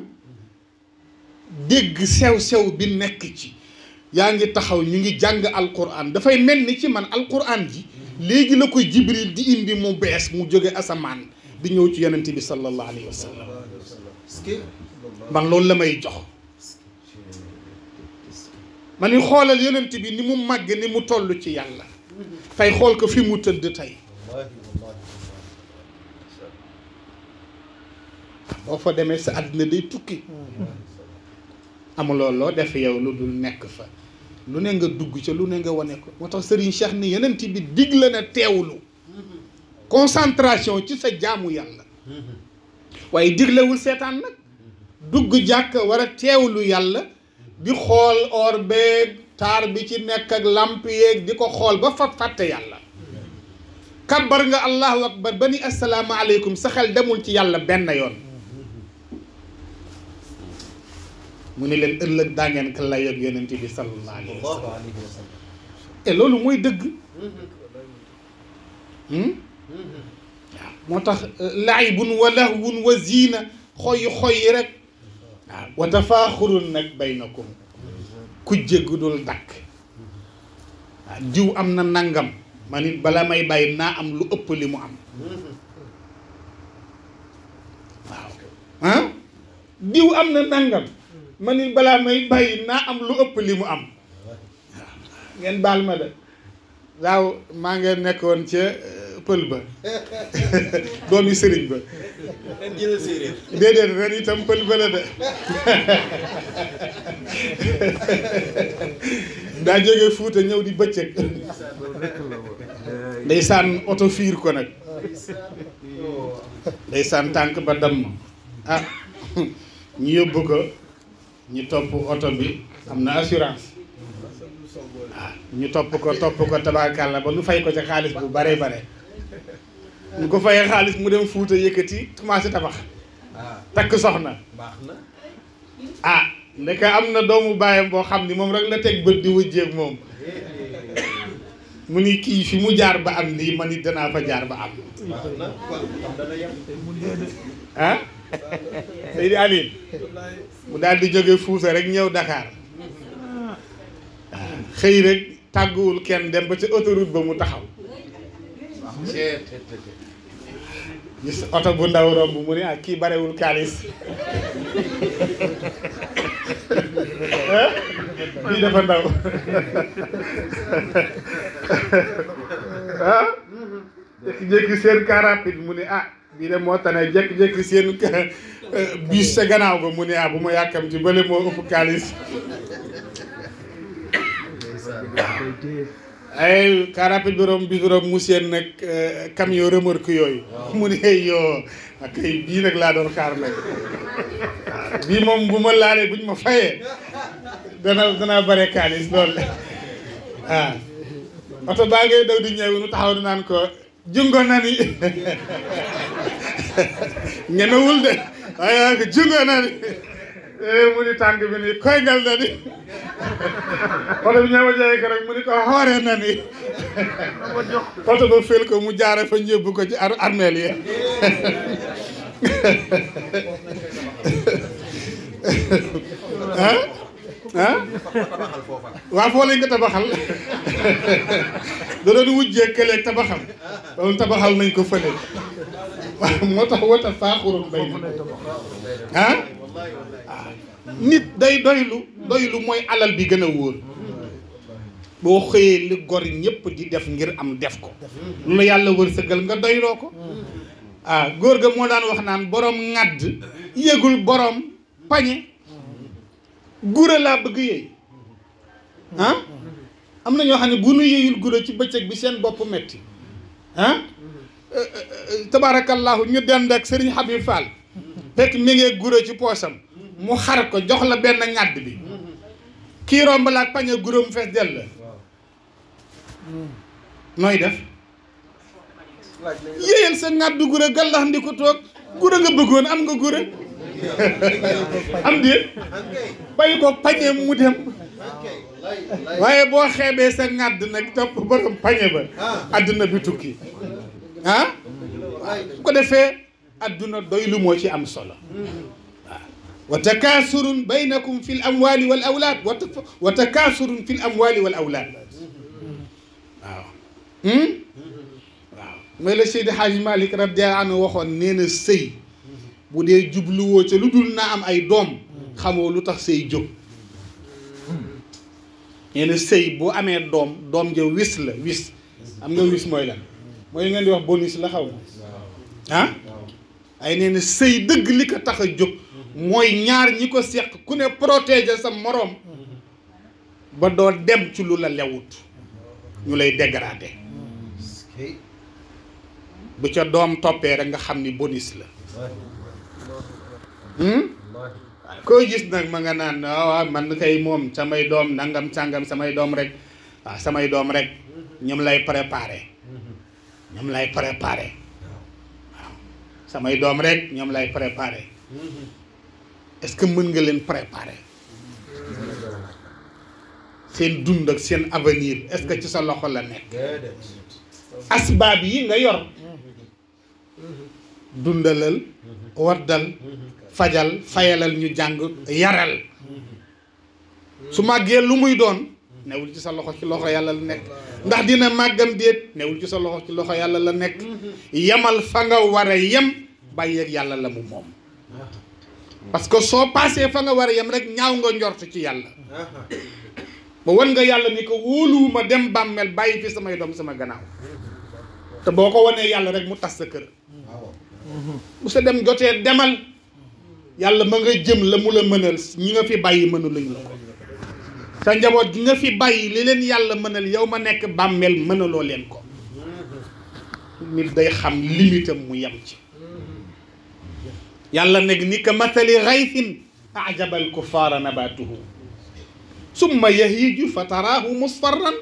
dégg sew-sew bi nekk ci yaa ngi taxaw ñu ngi jàng alquran dafay mel ni ci man alquran ji léegi la koy jibril di indi mu bees mu jóge asamaan di ñëw ci yonent bi sallallahu alayhi wa sallam man loolu la may jox ma ni xoolal yonent bi ni mu màgg ni mu toll ci yàlla fay xool ko fi mu tëdd tey boo fa demee sa àddina day tukki amuloo loo def yow lu dul nekk fa lu ne nga dugg ca lu ne nga wane ko moo tax Serigne Cheikh ni yonent bi digle na teewlu concentration ci sa jaamu yàlla waaye diglewul seetaan nag dugg jàkk war a teewlu yàlla di xool or beeg taar bi ci nekk ak lamp yeeg di ko xool ba fa fàtte yàlla kabbar nga allahu akbar ba ni assalaamu aleykum sa xel demul ci yàlla benn yoon mu ne leen ëllëg daa ngeen ka lay ak yonent bi sallallahu alayhi wa sallam et loolu mooy dëgg waaw moo tax laibun wa lahwun wa ziina xoy rek waaw wa tafaaxurun nag baynakum ku jéggu dul dakk waaw diw am na nangam ma nit bala may bàyyi naa am lu ëpp li mu am waaw ah diw am na nangam ma ni balaa may bàyyi naa am lu ëpp li mu am waaw ngeen baal ma de daaw maa ngeen nekkoon ca pël ba doomi sëriñ ba déedéet ren itam pël ba la de daa jógee Fuuta ñëw di bëccëg ndeysaan oto fiir ko nag ndeysaan tànk ba damm ah ñu yóbbu ko ñu topp oto bi am na assurance ah ñu topp ko tabaakàlla ba nu fay ko ca xaalis bu bare ñu ko fayee xaalis mu dem Fuuta yëkkati commencé tabax takk soxna ah ndeka am na doomu baayam boo xam ni moom rek la teg bët di wëjjeeg moom mu ni kii fi mu jaar ba am lii man it danaa fa jaar ba am ah Seydi Aline mu daal di jóge Fuuta rek ñëw Dakar xëy rek tàgguwul kenn dem ba ci autoroute ba mu taxaw gis oto bu ndaw romb mu ne ah kii barewul kaalis kii dafa ndaw ah jékki-jékki seen car rapide mu ne ah bii de moo tane jékki-jékki seen bus sa gannaaw ba mu ne ah bu ma yàkkam ci bële moo ëpp kaalis ay car rapide bi romb bis romb mu seen nag camion remorque yooyu mu ne yoo ak ay bii nag laa doon xaar nag bii moom bu ma laalee buñ ma fayee danaa bare kaalis loolu ah oto baa ngay daw di ñëw nu taxaw di naan ko jungo na ni ñemewul de waaye ko jungo na ni mu ni tànk bi ni koygal na ni oto bi ñëw a jaay ko rek mu ni ko xooree na ni oto ba fël ko mu jaare fa ñëbbu ko ci armeel yi waaw foo lañ ko tabaxal da doon wujjee këleeg tabaxam loolu tabaxal nañ ko fële waaw moo tax wata faaxurun bay na nit day doylu mooy alal bi gën a wóor boo xëyee li gor ñëpp di def ngir am def ko lu la yàlla wërsëgal nga doyloo ko góor ga moo daan wax naan borom ŋàdd yëgul borom pañe gura laa bëgg yéey am na ñoo xam ne bu nu yéeyul gura ci bëccëg bi seen bopp metti tabaarakallaahu ñu dend ak Serigne Habib Fall fekk mi ngee gura ci poosam mu xar ko jox la benn ŋàdd bi kii romb la ak pañe gura mu fees dell la nooy def yéeyal sa ŋàdd gura gallax ndi ko toog gura nga bëggoon am nga gura am déet bàyyi ko pañe mu dem waaye boo xeebee sa ŋàdd nag topp borom pañe ba adduna bi tukki su ko defee adduna doylu moo ci am solo wa takaasurun baynakum fi l amwali wal awlaad wa takaasurun fi l amwali wal awlaad waaw mooy la Seydi Hadji Malick radiyallahu anhu waxoon nee na sëy bu dee jubluwoo ca lu dul naa am ay doom xamoo lu tax sëy jóg nee na sëy boo amee doom ja wis la wis am nga wis mooy lan mooy ngeen di wax bonus la xaw ah ay nee na sëy dëgg li ko tax a jóg mooy ñaar ñi ko seq ku ne protéger sa moroom ba doo dem ci lu la lewut ñu lay dégrader bu ca doom toppee rek nga xam ni bonus la koo gis nag ma nga naan waaw man kay moom samay doom nangam sàngam samay doom rek waaw samay doom rek ñoom lay préparer waaw samay doom rek ñoom lay préparer est-ce que mën nga leen préparer seen dund ak seen avenir est-ce que ci sa loxo la nekk asbaab yi nga yor dundalal waddal fajal fayalal ñu jàng yaral su màggee lu muy doon newul ci sa loxo ci loxo yàlla la nekk ndax dina màggam déet newul ci sa loxo ci loxo yàlla la nekk yemal fa nga war a yem bàyyi ak yàlla la mu moom parce que soo passé fa nga war a yem rek ñaaw nga njort ci yàlla ba wan nga yàlla ni ko wóoluwuma dem bàmmeel bàyyi fi samay doom sama gannaaw te boo ko wanee yàlla rek mu tas sa kër bu sa dem jotee demal yàlla ma nga jëm la mu la mënal ñi nga fi bàyyi mënu lañu la ko sa njaboot gi nga fi bàyyi li leen yàlla mënal yow ma nekk bàmmeel mënaloo leen ko nit day xam limitam mu yem ci yàlla nag ni ka mathali ghaythin a'jaba al-kuffaara nabaatuhu summa yahiiju fa taraahu musfarran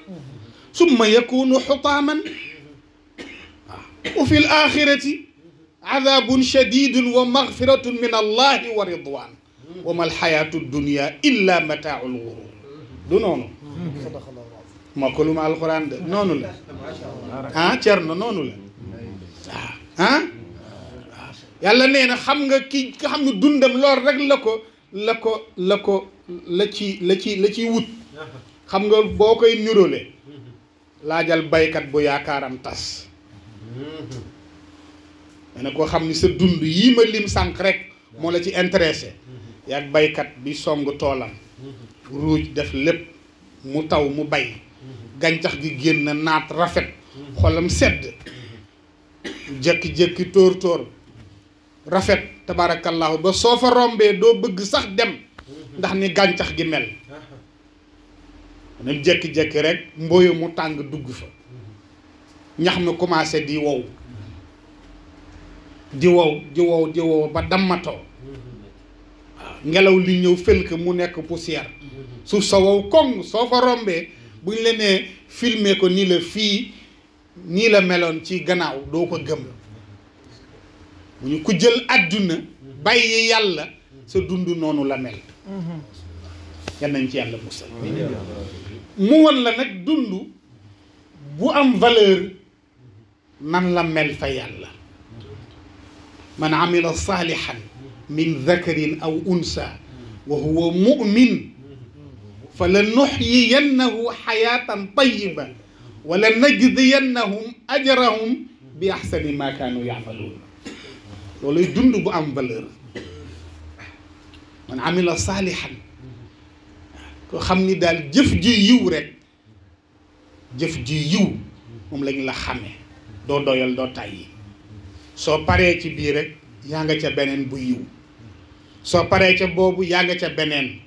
summa yakunu xutaaman wa fi l-aaxirati adaabun shadiidun wa magfiratun min allahi wa ridwaan wa ma l-xayaatu d-dunya illa mataaul guruur du noonu moo ko lu ma alxuraan de noonu la ah Cerno noonu la waaw ah yàlla nee na xam nga ki nga xam ne dundam lool rek la ci wut xam nga boo koy niróole laajal baykat bu yaakaaram tas nee na koo xam ni sa dund yii ma lim sànq rek moo la ci intéressé yaag baykat bi song toolam ruuj def lépp mu taw mu bay gàncax gi génn naat rafet xolam sedd jékki-jékki tóor rafet tabarakallahu ba soo fa rombee doo bëgg sax dem ndax ni gàncax gi mel nem jékki-jékki rek mbooyu mu tàng dugg fa ñax mi commencé di wow ba dammatoo waaw ngelaw li ñëw fël ko mu nekk poussière suuf sa wow koŋ soo fa rombee buñ la nee filmer ko ni la fii nii la meloon ci gannaaw doo ko gëm bu ñu ku jël àdduna bàyyi yàlla sa dund noonu la mel yan nañ ci yàlla musal mu won la nag dund bu am valeur nan la mel fa yàlla man amila salihan min dhakarin aw unsa wa huwa mu'min fa la nuxyiyannahu xayaatan tayiba wala najziyannahum ajrahum bi axsani ma kaanu yacmaluun looluy dund bu am valeur man amila saalihan ko xam ni daal jëf ji yiw rek jëf ji yiw moom lañ la xamee doo doyal doo tàyyi soo paree ci bii rek yaa nga ca beneen bu yiw soo paree ca boobu yaa nga ca beneen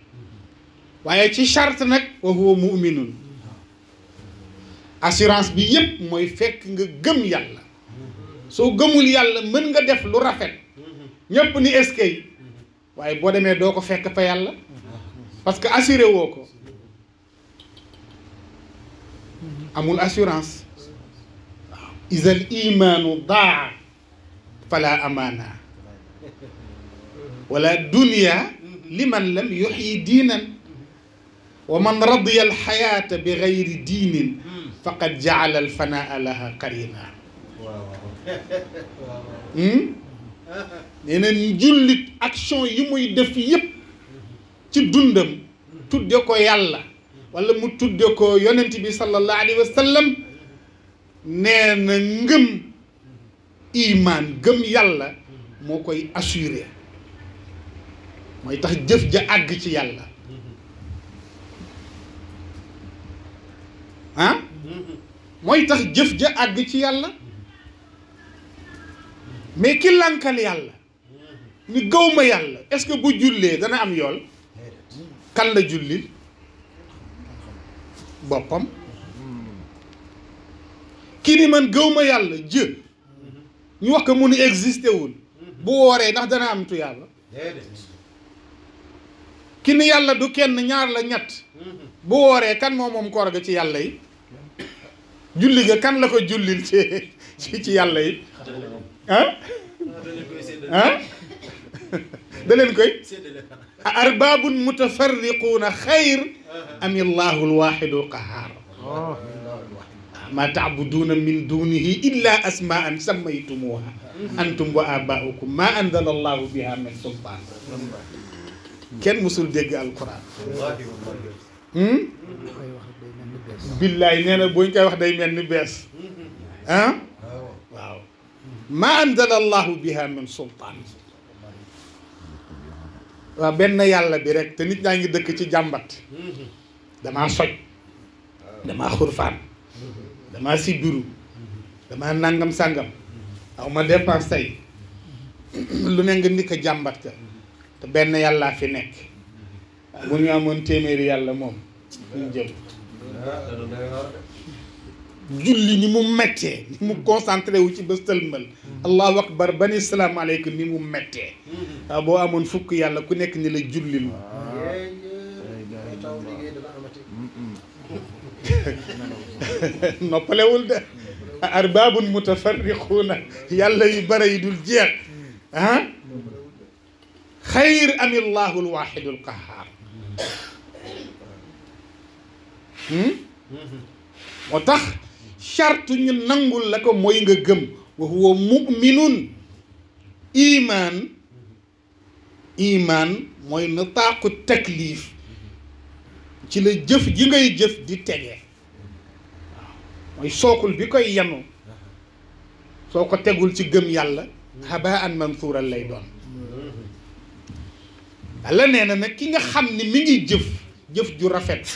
waaye ci charte nag wa huwa mu'minun assurance bi yépp mooy fekk nga gëm yàlla soo gëmul yàlla mën nga def lu rafet ñépp ni eskay waaye boo demee doo ko fekk fa yàlla parce que assuré woo ko amul assurance waaw isal imaanu daa fala amaana wala dunya liman lam yuxyi diinan wa man radiya alxayaata bi gayri diinin faqad jaala alfanaa laha qarina nee na jullit action yi muy def yépp ci dundam tudde ko yàlla wala mu tudde ko yonent bi sallallahu alayhi wa sallam nee na ngëm iman gëm yàlla moo koy assuré mooy tax jëf ja àgg ci yàlla ah mooy tax jëf ja àgg ci yàlla mais ki lankal yàlla ni gëwma yàlla est-ce que bu jullee dana am yool kan la jullil boppam ki ni man gëwma yàlla jë ñu wax ko mu ni existé wul bu wooree ndax dana am tuyaaba ki ni yàlla du kenn ñaar la ñett bu wooree kan moom koor ga ci yàlla yi julli ga kan la ko jullil ci yàlla yi ah ah da leen koy arbaabun mutafarriquuna xayr am illahu alwaxidu alqahar ma tacbuduuna min dunihi illa asmaan sammaytumuha antum wa abaaukum ma anzala allahu biha min sultaan kenn musul dégg alquran billaay nee na buñ koy wax day mel ni bees ah waaw ma anzala allahu biha min sultaan waaw benn yàlla bi rek te nit ñaa ngi dëkk ci jàmbat damaa soj damaa xurfaan damaa sibiru damaa nangam sàngam aw ma dépense tey lu ne nga ndikk jàmbat ka te benn yàllaa fi nekk bu ñu amoon téeméeri yàlla moom ñu jëm julli ni mu mettee ni mu concentré wu ci bés tëlmal allahu akbar bani salaam aleykum ni mu mettee waaw boo amoon fukk yàlla ku nekk ni la jullil noppalewul de arbaabun mutafarriquuna yàlla yu bare yi dul jeex ah xayr amillahu alwaxidu alqahar moo tax charte ñu nangul la ko mooy nga gëm wa huwa muminun iman mooy nataaqu taklif ci la jëf ji ngay jëf di tegee waaw mooy sookul bi koy yenu soo ko tegul ci gëm yàlla habaan mansuuran lay doon Yàlla nee na nag ki nga xam ni mi ngi jëf ju rafet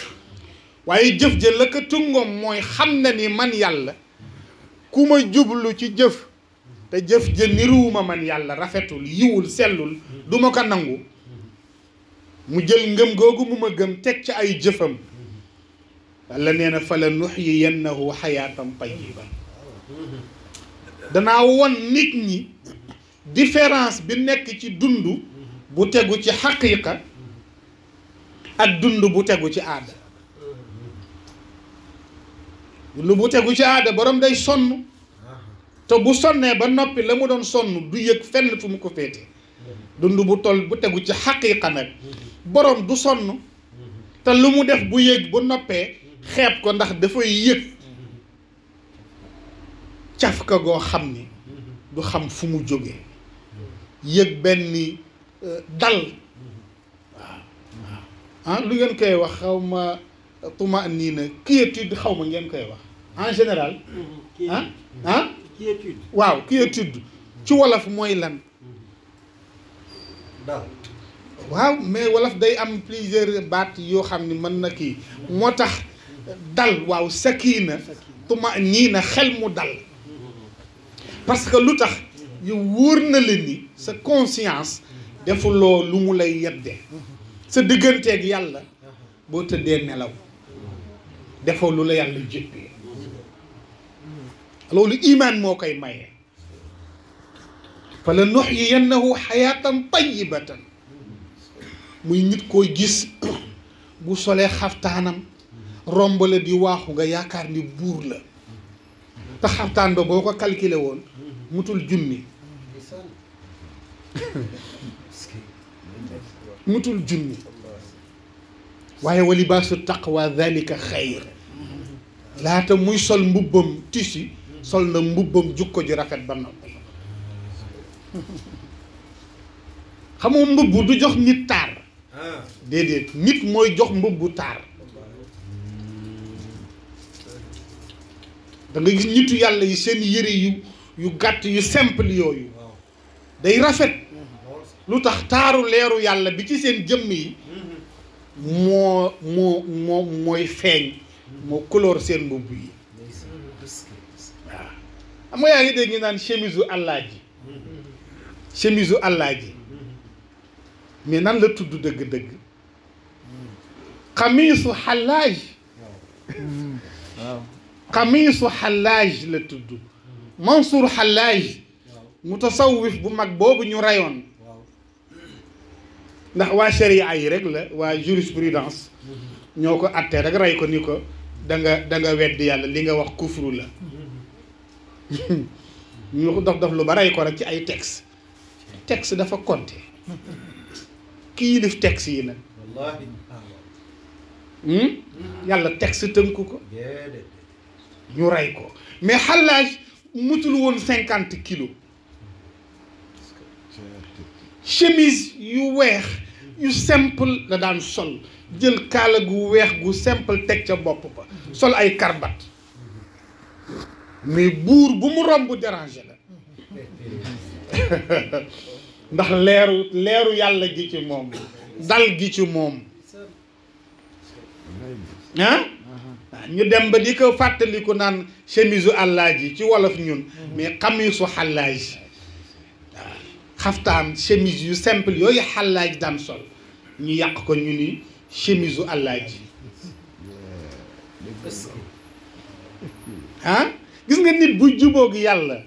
waaye jëf ja la ko tungoom mooy xam na ni man yàlla ku ma jublu ci jëf te jëf ja niruwuma man yàlla rafetul yiwul sellul du ma ko nangu mu jël ngëm googu mu ma gëm teg ci ay jëfam Yàlla nee na fa la nuxyiyannahu xayaatan tayyiba danaa won nit ñi différence bi nekk ci dund bu tegu ci xaqiiqa ak dund bu tegu ci aada dund bu tegu ci aada borom day sonn te bu sonnee ba noppi la mu doon sonn du yëg fenn fu mu ko féete dund bu tegu ci xaqiiqa nag borom du sonn te lu mu def bu yëg bu noppee xeeb ko ndax dafay yëg caf ka goo xam ni du xam fu mu jógee yëg benn dal waaw lu ngeen koy wax xaw ma tuma nii na quiétude xaw ma ngeen koy wax en général quiétude waaw quiétude ci wolof mooy lan dal waaw mais wolof day am plusieurs baat yoo xam ni mën na kii moo tax dal waaw sakina tuma nii na xel mu dal parce que lu tax yow wóor na la ni sa conscience defuloo lu mu lay yedde sa digganteeg yàlla boo tëddee nelaw defoo lu la yàlla jéppee loolu imaan moo koy maye fa la nuxyiyannahu xayaatan tayyibatan muy nit koy gis bu solee xaftaanam romb la di waaxu nga yaakaar ni buur la te xaftaan ba boo ko calculé woon mutul junni mutul junni waaye wa libaasu taqwa dhalika xayr laata muy sol mbubbam tissu sol na mbubbam jukko ju rafet ba noppi xamoo mbubb du jox nit taar déedéet nit mooy jox mbubbu taar da nga gis nitu yàlla yi seen yëre yu gàtt yu simple yooyu day rafet lu tax taaru leeru yàlla bi ci seen jëmm yi mooy feeñ moo couleur seen mbubb yi waaw xam nga yaa ngi dégg ñu naan chemise u Allah ji mais nan la tudd dëgg-dëgg xamiisu xallaaj xamiisu xallaaj la tudd Mansour Xallaaj mutasawwif bu mag boobu ñu rayoon ndax waa sharia yi rek la waa jurisprudence ñoo ko attee rek rey ko ni ko da nga wedd yàlla li nga wax kufru la ñu ko dof lu ba rey ko rek ci ay texte dafa compté kii yilif texte yi nag yàlla texte tënku ko ñu rey ko mais Xallaaj mutul woon 50 kilos chemise yu weex yu simple la daan sol jël kaala gu weex gu simple teg ca bopp ba sol ay karbat mais buur bu mu romb déranger la ndax leeru yàlla gi ci moom dal gi ci moom ah ñu dem ba di ko fàttaliku naan chemise u Allah ji ci wolof ñun mais xamiisu Xallaaj waaw xaftaan chemise yu simple yooyu Xallaaj daan sol ñu yàq ko ñu ni chemise u Allah ji ah gis nga nit bu jubóog yàlla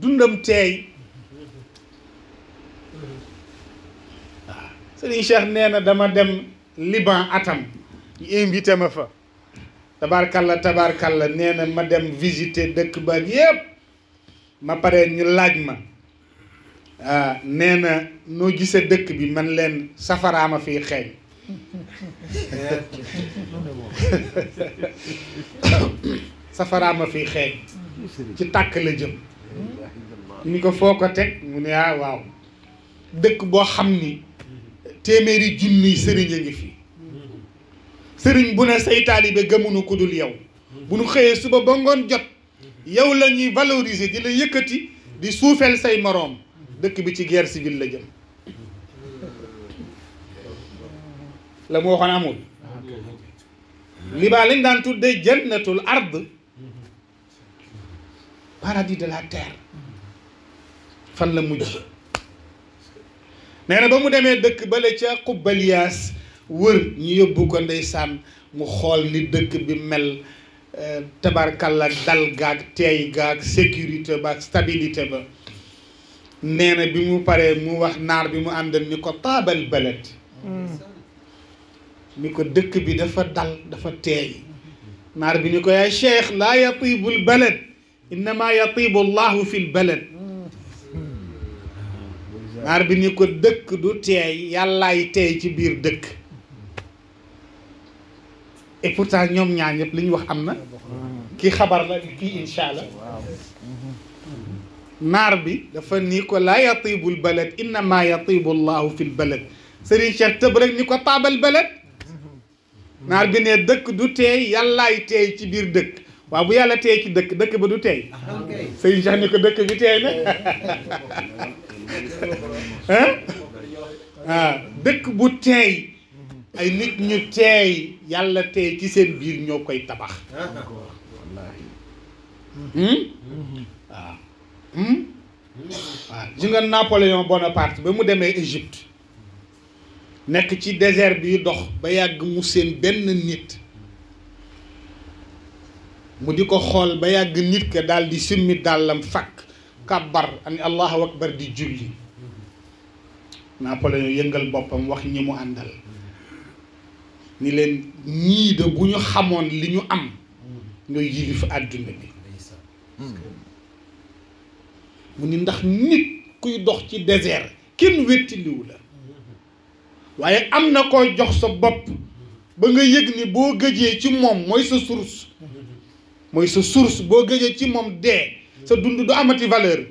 dundam teey waaw Serigne Cheikh nee na dama dem Liban atam ñu invité ma fa tabaarkalla nee na ma dem visiter dëkk ba yépp ma pare ñu laaj ma nee na noo gisee dëkk bi man leen safaraama fii xeeñ safaraama fii xeeñ ci tàkk la jëm ni ko foo ko teg mu ne waaw dëkk boo xam ni téeméeri junniy sëriñ a ngi fi sëriñ bu ne say taalibe gëmunu ku dul yow bu nu xëyee suba ba ngoon jot yow la ñuy valoriser di la yëkkati di suufeel say moroom dëkk bi ci guerre civile la jëm la mu waxoon amul Liban lañ daan tuddee jannatul ard paradis de la terre fan la mujj nee na ba mu demee dëkk bale ca Xubbaliyaas wër ñu yóbbu ko ndeysaan mu xool ni dëkk bi mel tabarkalla dal gaag teey gaag sécurité ba ak stabilité ba nee na bi mu paree mu wax naar bi mu àndal ni ko taabal balad ni ko dëkk bi dafa dal dafa teey naar bi ni ko yaa cheikh laa yatibu l balad innama yatibu llahu fi l balad naar bi ni ko dëkk du teey yàllaay teey ci biir dëkk et pourtant ñoom ñaar ñëpp li ñu wax am na kii xabar la kii incha allah naar bi dafa ni ko laa yatibu l balad innama yatibu llahu fi l balad Serigne Cheikh tëb rek ni ko taabal balad naar bi ne dëkk du teey yàllaay teey ci biir dëkk waaw bu yàlla teey ci dëkk dëkk ba du teey Serigne Cheikh ni ko dëkk bi teey na dëkk bu teey ay nit ñu teey yàlla teey ci seen biir ñoo koy tabax waaw ji nga Napoléon Bonaparte ba mu demee Égypte nekk ci désert bi dox ba yàgg mu seen benn nit mu di ko xool ba yàgg nit ka daal di simmi dàllam fakk kàbbar ani allahu akbar di julli Napoléon yëngal boppam wax ñi mu àndal ni leen ñii de bu ñu xamoon li ñu am ñooy yilif àdduna bi mu ni ndax nit kuy dox ci désert kenn wettiliwu la waaye am na koy jox sa bopp ba nga yëg ni boo gëjee ci moom mooy sa source boo gëjee ci moom dee sa dund du amati valeur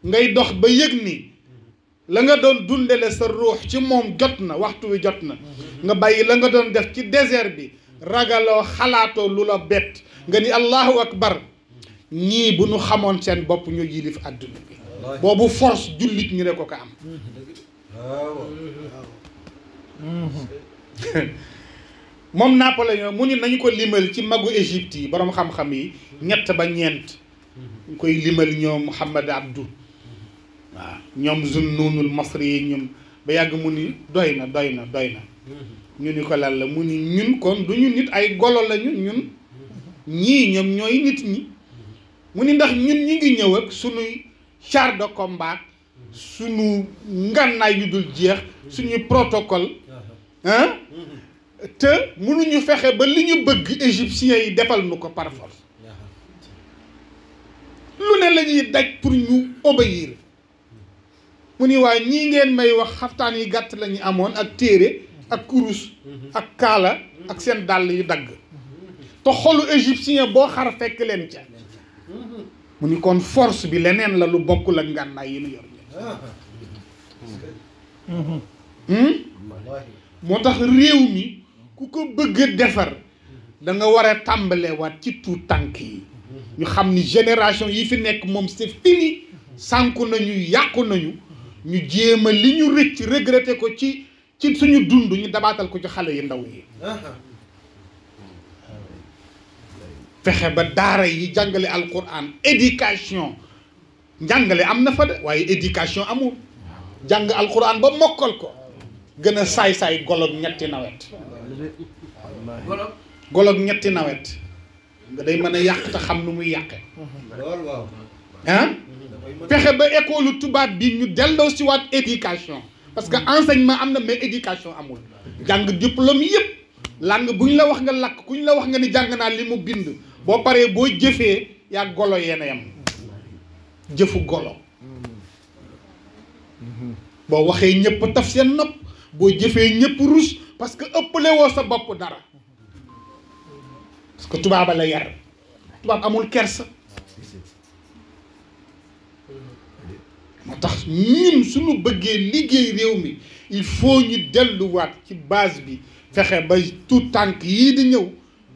ngay dox ba yëg ni la nga doon dundale sa ruux ci moom jot na waxtu wi jot na nga bàyyi la nga doon def ci désert bi ragaloo xalaatoo lu la bett nga ni allahu akbar ñii bu ñu xamoon seen bopp ñu yilif àdduna bi boobu force jullit ñi rek ko am moom Napoléon mu ni nañu ko limal ci magu Égypte yi boroom xam-xam yi ñett ba ñeent ñu koy limal ñoom Mouhamad Abdou waaw ñoom Zunnunul Masri yi ñoom ba yàgg mu ni doy na ñu ni ko lan la mu ni ñun kon du ñu nit ay golo lañu ñun ñii ñoom ñooy nit ñi mu ni ndax ñun ñi ngi ñëw ak suñuy char de combat suñu ngànnaay yu dul jeex suñuy protocole ah te mënuñu fexe ba li ñu bëgg égyptiens yi defal nu ko par force lu ne la ñuy daj pour ñu obéir mu ni waaye ñii ngeen may wax xaftaan yi gàtt la ñu amoon ak téere ak kurus ak kaala ak seen dàll yu dagg te xolu égyptien boo xar fekk leen ca mu ni kon force bi leneen la lu bokkul ak ngànnaay yi nu yor moo tax réew mi ku ko bëgg a defar da nga war a tàmbalewaat ci tuut tànk yi ñu xam ni génération yi fi nekk moom c'est fini sànku nañu yàqu nañu ñu jéem a li ñu rëcc regretté ko ci suñu dund ñu dabaatal ko ci xale yu ndaw yi fexe ba daara yi jàngale alquran éducation njàngale am na fa de waaye éducation amul jàng alquran ba mokkal ko gën a saay-saay goloog ñetti nawet nga day mën a yàq te xam nu muy yàqe ah fexe ba école tubaab bi ñu delloo si waat éducation parce que enseignement am na mais éducation amul jàng diplôme yëpp langue bu ñu la wax nga lakk ku ñu la wax nga ni jàng naa li mu bind boo paree boo jëfee yaa golo yéen a yam jëfu golo boo waxee ñëpp taf seen nopp boo jëfee ñëpp rus parce que ëppale woo sa bopp dara parce que tubaaba la yar tubaab amul kersa moo tax ñun suñu bëggee liggéey réew mi il faut ñu delluwaat ci base bi fexe ba tout tànk yii di ñëw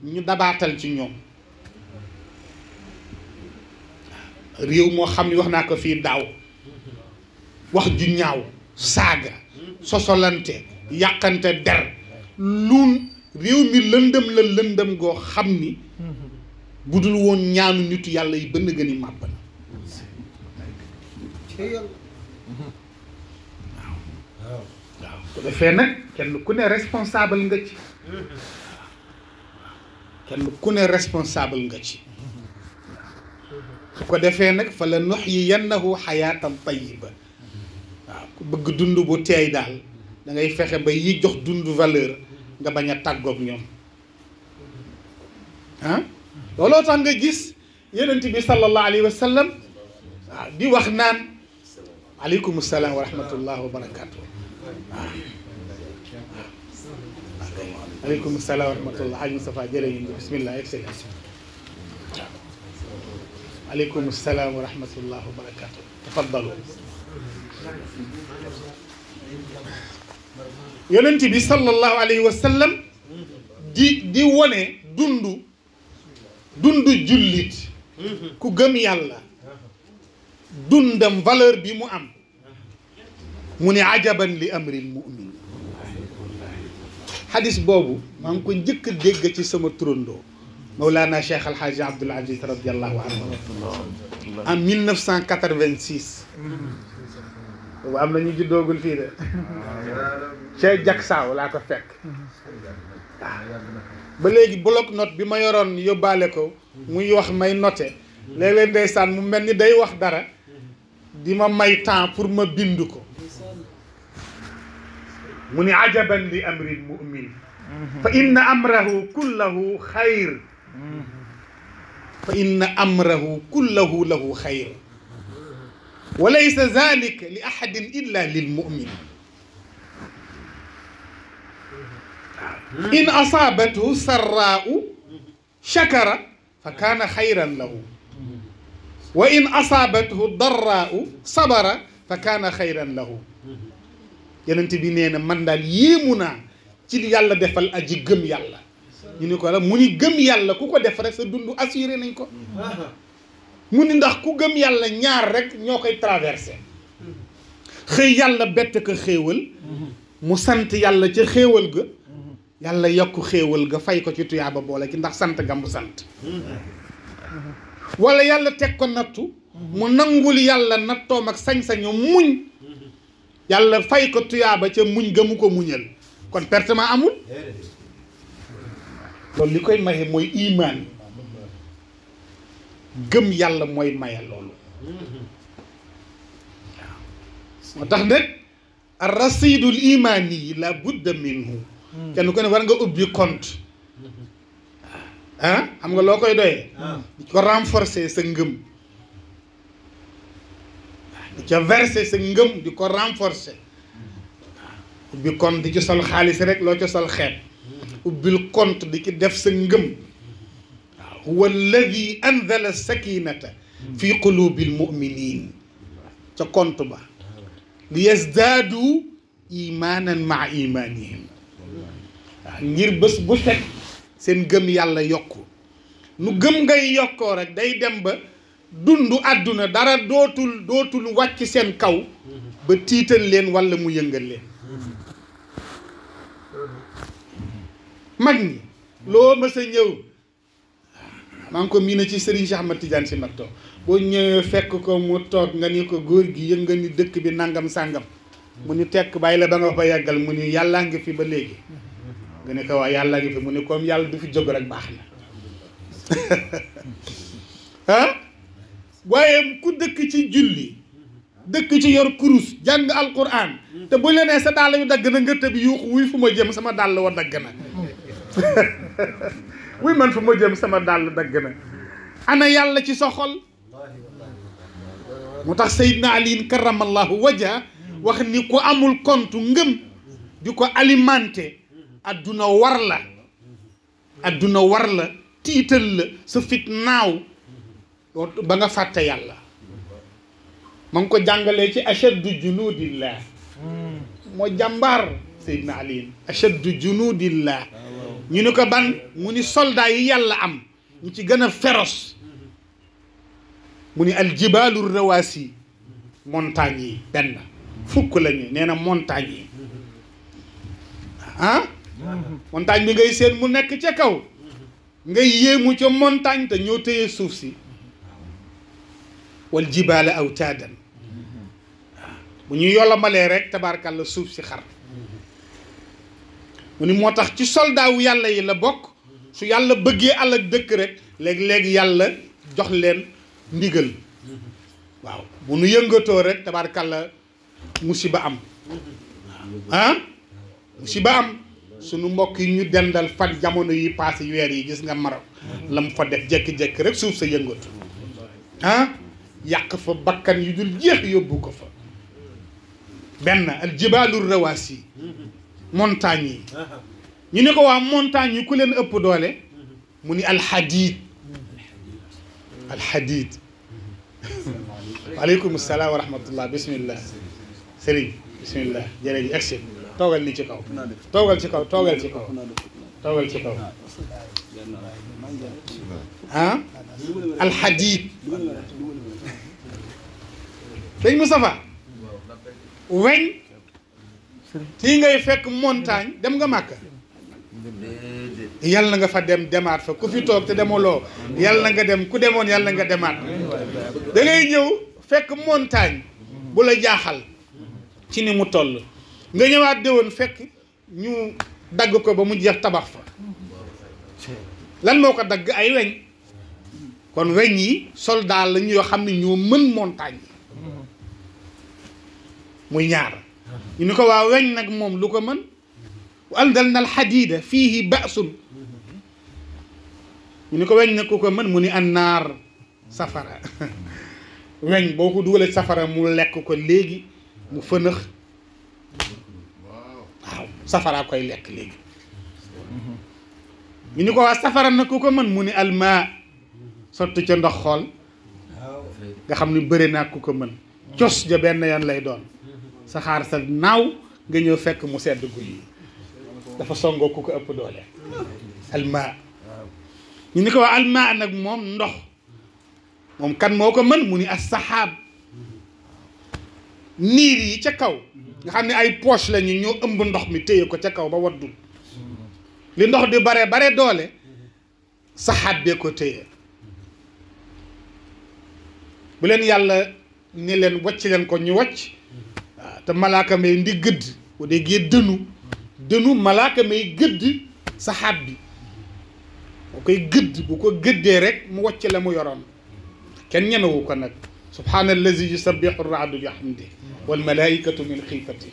ñu dabaatal ci ñoom réew moo xam ni wax naa ko fii daaw wax ju ñaaw saaga sosolante yàqante der lu réew mi lëndëm goo xam ni bu dul woon ñaanu nitu yàlla yi bënn gën i màbb na waaw ko defee nag kenn ku ne responsable nga ci su ko defee nag fa la nuhyiyannahu xayaatan tayyiba waaw ku bëgg dund bu teey daal da ngay fexe ba yi jox dund valeur nga bañ a tàggoog ñoom ah looloo tax nga gis yonent bi sallallahu alayhi wa sallam waaw di wax naan aleykum salaam wa rahmatullah wa barakaatu waaw aleykum salaam wa rahmatullah Haji Moustapha jërëjëf bismillah excellence aleykum salaam wa rahmatullah wa barakaatu tafaddalu yonent bi sallallahu alayhi wa sallam di wone dundu jullit ku gëm yàlla dundam valeur bi mu am mu ne ajaban li amril mu'min xadis boobu maa ngi ko njëkk a dégg ci sama turandoo Mawlana Cheikh Al Hadj Abdoul Aziz radiallahu anhu en 1986 boobu am na ñu juddoogul fii de Cheikh Jaksaaw laa ko fekk waaw ba léegi bloc note bi ma yoroon yóbbaale ko muy wax may noté léeg-léeg ndeysaan mu mel ni day wax dara di ma may temps pour ma bind ko mu ni ajaban li amril mu'min fa inna amrahu kullahu xayr fa inna amrahu kullahu lahu xayr wa laysa zalika li ahadin illa lil mu'min in asaabathu sarraa'u shakara fa kaana xayran lahu wa in asaabathu darraa'u sabara fa kaana xayran lahu yonent bi nee na man daal yéemu naa ci yàlla defal aji gëm yàlla ñu ni ko la mu ni gëm yàlla ku ko def rek sa dund assuré nañ ko mu ni ndax ku gëm yàlla ñaar rek ñoo koy traversé xëy yàlla bett ko xéewal mu sant yàlla ca xéewal ga yàlla yokk xéewal ga fay ko ci tuyaaba boole ki ndax sant ga mu sant wala yàlla teg ko nattu mu nangul yàlla nattoom ak sañ-sañu muñ yàlla fay ko tuyaaba ca muñ ga mu ko muñal kon pertement amul loolu li koy maye mooy imaan gëm yàlla mooy maye loolu moo tax nag ar rasidul imaani yi la budda minhu kenn ku ne war nga ubbi compte ah xam nga loo koy doyee di ko renforcer sa ngëm di ca verser sa ngëm di ko renforcer ubbi compte di ci sol xaalis rek loo ca sol xeet ubbil compte di ci def sa ngëm waaw huwa alladi anzala sakinata fi qulubil muminin ca compte ba li yazdaadu imaanan maa imaanihim waaw ngir bés bu fekk seen gëm yàlla yokku nu gëm ngay yokkoo rek day dem ba dundu àdduna dara dootul wàcc seen kaw ba tiital leen walla mu yëngal leen mag ñi loo mës a ñëw maa ngi ko miina ci Serigne Cheikh Ahmad Tidiane Sy Maktoum boo ñëwee fekk ko mu toog nga ni ko góor gi yëngal ni dëkk bi nangam sàngam mu ni tekk bàyyi la ba nga fa yàggal mu ni yàllaa ngi fi ba léegi nga ne ko waa yàllaa ngi fi mu ni comme yàlla du fi jóg rek baax na ah waaye ku dëkk ci julli dëkk ci yor kurus jàng alquran te bu la nee sa dàll yu dagg na nga tëb yuuxu wuy fu ma jëm sama dàll wa dagg na wuy man fu ma jëm sama dàll dagg na ana yàlla ci sa xol moo tax Seydina Ali karamallahu wajha wax ni ku amul compte ngëm di ko alimenté adduna war la tiital la sa fit naaw ba nga fàtte yàlla ma ngi ko jàngalee ci ashaddu junudillah moo jàmbaar Seydina Ali ashaddu junudillah ñu ni ko ban mu ni soldat yi yàlla am ñu ci gën a féroce mu ni aljibaalu rawaasi montagne yi benn fukk lañu nee na montagne yi ah montagne bi ngay seen mu nekk ca kaw ngay yéemu ca montagne te ñoo téye suuf si wal jibaala awtaadan bu ñu yolomalee rek tabaarkàlla suuf si xar mu ni moo tax ci soldat wu yàlla yi la bokk su yàlla bëggee àll ak dëkk rek léegi-léegi yàlla jox leen ndigal waaw bu nu yëngatoo rek tabaarkàlla musiba am ah musiba am sunu mbokk yi ñu dendal fan jamono yi passé weer yi gis nga Maroc la mu fa def jékki-jékki rek suuf sa yëngatu ah yàq fa bakkan yu dul jeex yóbbu ko fa benn al jibaalu rawaasi montagne yi ñu ne ko waa montagne yi ku leen ëpp doole mu ni alxadiid waaleykum salaam wa rahmatullah bismillah sëriñ bismillah jërëjëf egsi toogal ni ci kaw toogal ci kaw ah alxadiid sëñ Moustapha weñ fii ngay fekk montagne dem nga Màkka yàlla na nga fa demaat fa ku fi toog te demoloo yàlla na nga dem ku demoon yàlla na nga demaat da ngay ñëw fekk montagne bu la jaaxal ci ni mu toll nga ñëwaat déwoon fekk ñu dagg ko ba mu jeex tabax fa lan moo ko dagg ay weñ kon weñ yi soldat la ñu yoo xam ne ñoo mën montagne yi muy ñaar ñu ni ko waa weñ nag moom lu ko mën wa anzalna alxadida fiihi ba'sun ñu ni ko weñ nag ku ko mën mu ni annaar safara weñ boo ko dugalee safara mu lekk ko léegi mu fënëx waaw safara koy lekk léegi ñu ni ko waa safara nag ku ko mën mu ni almaa sotti ca ndox xool nga xam ni bëri naa ku ko mën cos ja benn yoon lay doon saxaar sa naaw nga ñëw fekk mu sedd guy dafa songoo ku ko ëpp doole almaa ñu ni ko waa almaa nag moom ndox moom kan moo ko mën mu ni as-saxaab niir yi ca kaw nga xam ne ay poche lañu ñoo ëmb ndox mi téye ko ca kaw ba waddul li ndox di bare doole saxaab bee ko téye bu leen yàlla ne leen wàcc leen ko ñu wàcc waaw te malaaka may ndi gëdd bu déggee dënu malaaka may gëdd saxaab bi boo koy gëdd bu ko gëddee rek mu wàcc la mu yoroon kenn ñemewu ko nag subhaana allazi yusabbihu raadu bi hamdi wal malaikatu min xiifati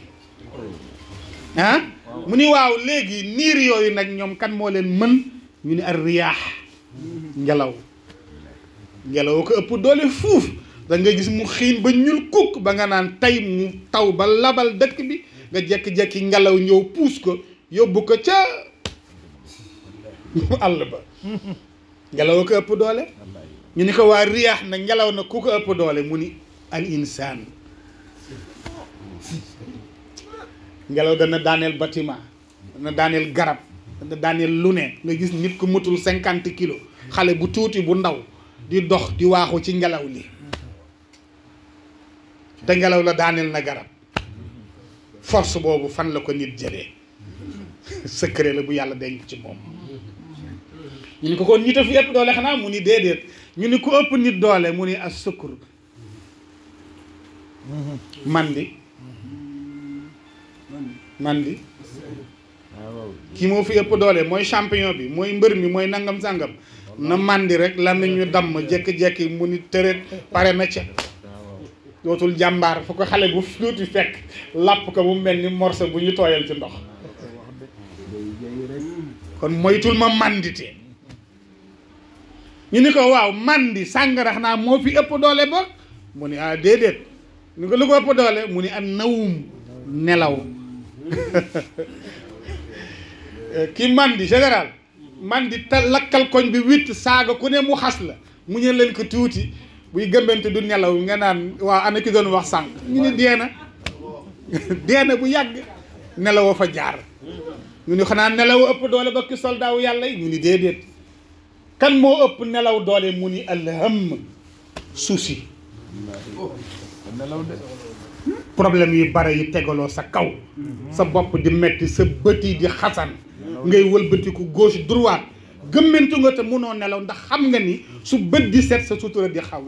ah mu ni waaw léegi niir yooyu nag ñoom kan moo leen mën ñu ni ar riyaax ngelaw ko ëpp doole fuuf da nga gis mu xiin ba ñuul kukk ba nga naan tey mu taw ba labal dëkk bi nga jekki-jekki ngelaw ñëw puus ko yóbbu ko ca àll ba ngelaw ko ëpp doole ñu ni ko waa riyaax na ngelaw na ku ko ëpp doole mu ni al insaan ngelaw dana daaneel bâtiment dana daaneel garab dana daaneel lu ne nga gis nit ku mutul 50 kilos xale bu tuuti bu ndaw di dox di waaxu ci ngelaw li te ngelaw la daaneel na garab force boobu fan la ko nit jëlee secret la bu yàlla denc ci moom ñu ni ko kon nit a fi ëpp doole xanaa mu ni déedéet ñu ni ku ëpp nit doole mu ni as sukkur mandi kii moo fi ëpp doole mooy champion bi mooy mbër mi mooy nangam sàngam na mandi rek la ñu damm jékki-jékki mu ni tërét pare na ca dootul jàmbaar fu ko xale bu tuuti fekk làpp ko mu mel ni morceau bu ñu tooyal ci ndox kon moytul ma mandite ñu ni ko waaw mandi sàngara xanaa moo fi ëpp doole boog mu ni ah déedéet ñu ko lu ko ëpp doole mu ni an nawum nelaw ki mandi général mandi te lakkal koñ bi witt saaga ku ne mu xas la mu ñu leen ko tuuti buy gëmbante du nelaw nga naan waaw ana ki doon wax sànq ñu ni deena bu yàgg nelaw fa jaar ñu ni xanaa nelaw ëpp doole ba ki soldaawu yàlla yi ñu ni déedéet kan moo ëpp nelaw doole mu ni alham souci problème yu bare yu tegaloo sa kaw sa bopp di metti sa bët yi di xasan ngay wëlbatiku gauche droite gëmmentu nga te mënoo nelaw ndax xam nga ni su bët di set sa sutura di xaw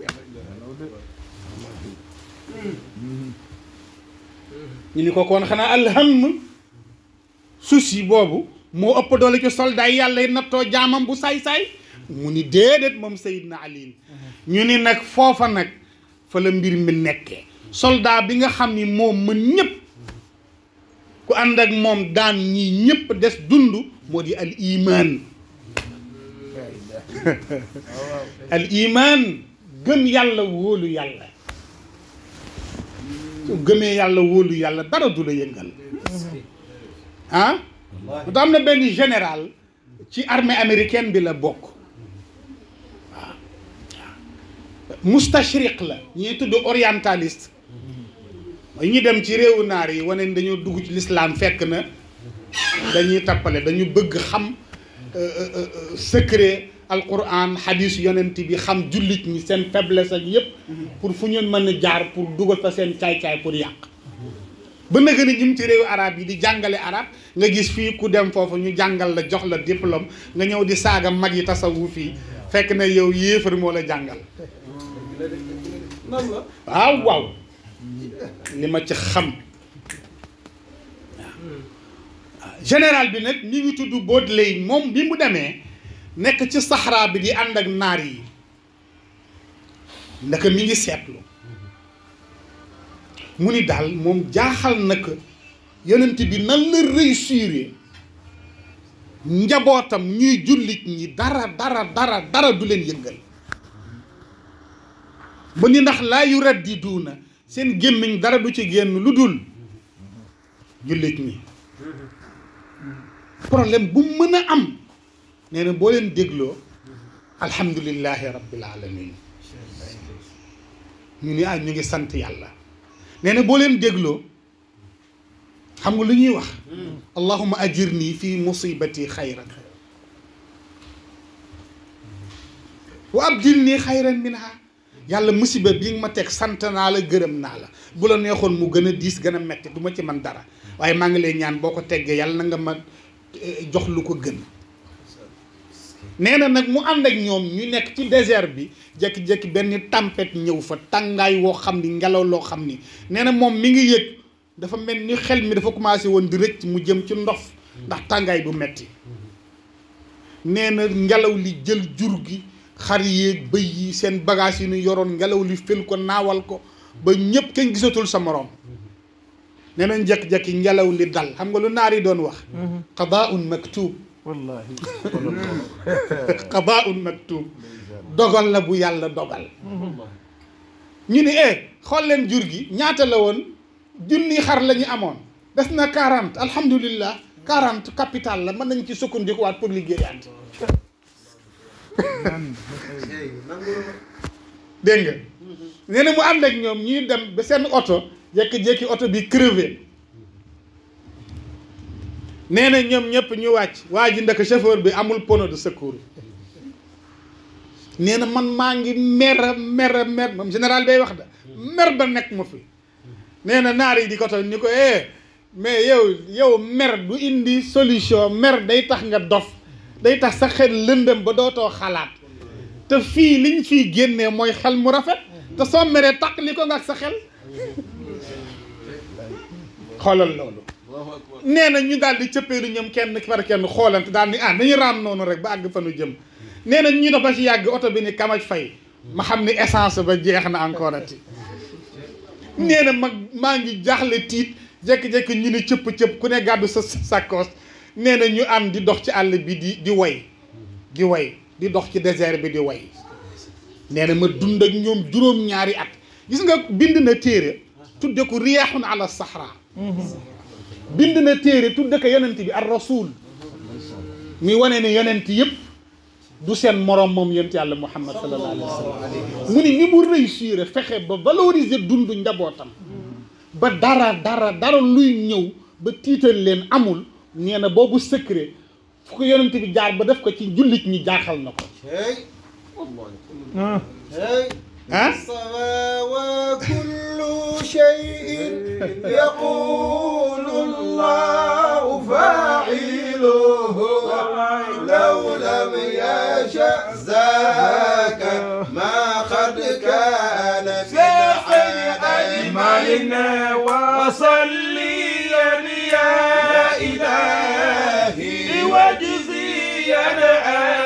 ñu ni ko kon xanaa alham souci boobu moo ëpp doole ci soldat yi yàlla yi nattoo jaamam bu saay-saay mu ni déedéet moom Seydina Ali ñu ni nag foofa nag fa la mbir mi nekkee soldat bi nga xam ni moom mën ñëpp ku ànd ak moom daan ñii ñëpp des dund moo di al iman al iman gëm yàlla wóolu yàlla su gëmee yàlla wóolu yàlla dara du la yëngal ah mu tax am na benn général ci armée américaine bi la bokk waaw mustashriq la ñuy tudd orientaliste mooy ñi dem ci réewu naar yi wane dañoo dugg ci l'islam fekk na dañuy tappale dañu bëgg xam secret alquran hadis yonent bi xam jullit ñi seen faiblesse ak yëpp pour fu ñu mën a jaar pour dugal fa seen caay-caay pour yàq ba nag ni ñim ci réewu arab yi di jàngale arab nga gis fii ku dem foofu ñu jàngal la jox la diplôme nga ñëw di saaga mag yi tasawuf fii fekk na yow yéefar moo la jàngal waaw waaw li ma ci xam général bi nag ñi ngi tudd Baudelaire moom bi mu demee nekk ci saxaraa bi di ànd ak naar yi ndaka mi ngi seetlu mu ni daal moom jaaxal na ko yonent bi nan la réussir njabootam ñuy jullit ñi dara du leen yëngal ba ni ndax laa yu raddiduuna seen gémmiñ dara du ci génn lu dul jullit ñi problème bu mën a am nee na boo leen dégloo alhamdulillahi rabbil alamin ñu ni ñu ngi sant yàlla nee na boo leen dégloo xam nga lu ñuy wax allahumma ajirni fi musibati xayran wa abdilni xayran minha yàlla musiba bi nga ma teg sant naa la gërëm naa la bu la neexoon mu gën a diis gën a metti du ma ci man dara waaye maa ngi lay ñaan boo ko teggee yàlla na nga ma jox lu ko gën nee na nag mu ànd ak ñoom ñu nekk ci désert bi jékki-jékki benn tempête ñëw fa tàngaay woo xam ni ngelaw loo xam ni nee na moom mi ngi yëg dafa mel ni xel mi dafa commencé woon di rëcc mu jëm ci ndof ndax tàngaay bu metti nee na ngelaw li jël jur gi xar yéeg bëy yi seen bagage yi ñu yoroon ngelaw li fël ko naawal ko ba ñëpp kenn gisatul sa moroom nee na jékki-jékki ngelaw li dal xam nga lu naar yi doon wax qadaa'un maktub wallahi qadaa'un maktub dogal la bu yàlla dogal ñu ni xool leen jur gi ñaata la woon junni xar la ñu amoon des na 40 alhamdulillah 40 capital la mën nañ ci sukkandikuwaat pour liggéeyaat dégg nga nee na mu ànd ak ñoom ñuy dem ba seen oto jékki-jékki oto bi crevé nee na ñoom ñëpp ñu wàcc waa ji ndek chauffeur bi amul panneau de secours nee na man maa ngi mer moom général day wax da mer ba nekk ma fi nee na naar yi di ko toog ni ko mais yow mer du indi solution mer day tax nga dof day tax sa xel lëndëm ba dootoo xalaat te fii liñ fiy génnee mooy xel mu rafet te soo meree taq li ko nga ak sa xel xoolal loolu nee na ñu daal di cëppeelu ñoom kenn par kenn xoolante daal ni dañu raam noonu rek ba àgg fa nu jëm nee na ñu dox ba ci yàgg oto bi ni kamaj fay ma xam ni essence ba jeex na encore ati nee na maa ngi jaaxle tiit jékki-jékki ñu ni cëpp ku ne gàddu sa sakkoos nee na ñu ànd di dox ci àll bi di way di dox ci désert bi di way nee na ma dund ak ñoom juróom-ñaari at gis nga bind na téere tudde ko riyaaxun ala sahra bind na téere tudde ko yonent bi ar rasul muy wane ne yonent yëpp du seen moroom moom yonent yàlla Muhammad sallallahu alayhi wa sallam mu ni mu réussir fexe ba valoriser dund njabootam ba dara luy ñëw ba tiital leen amul nee na boobu secret fu ko yonent bi jaar ba def ko ci jullit ñi jaaxal na ko wa kullu shay'in yaqulu Allahu fa'iluhu law lam yasha zaka ma qad kana أجمعنا وصليا يا إلهي واجزيا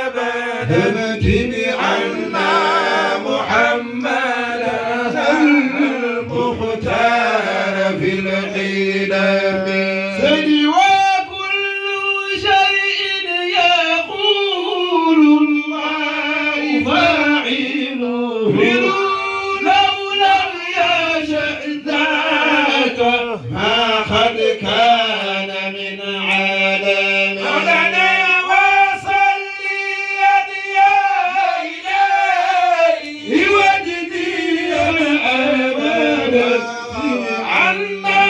أبدا عنا محمدا المختار في القدم سيدي وكل شيء يقول الله فاعله ما قد كان من عالم مولانا وصلي يا إلهي وجدي أبدا عنا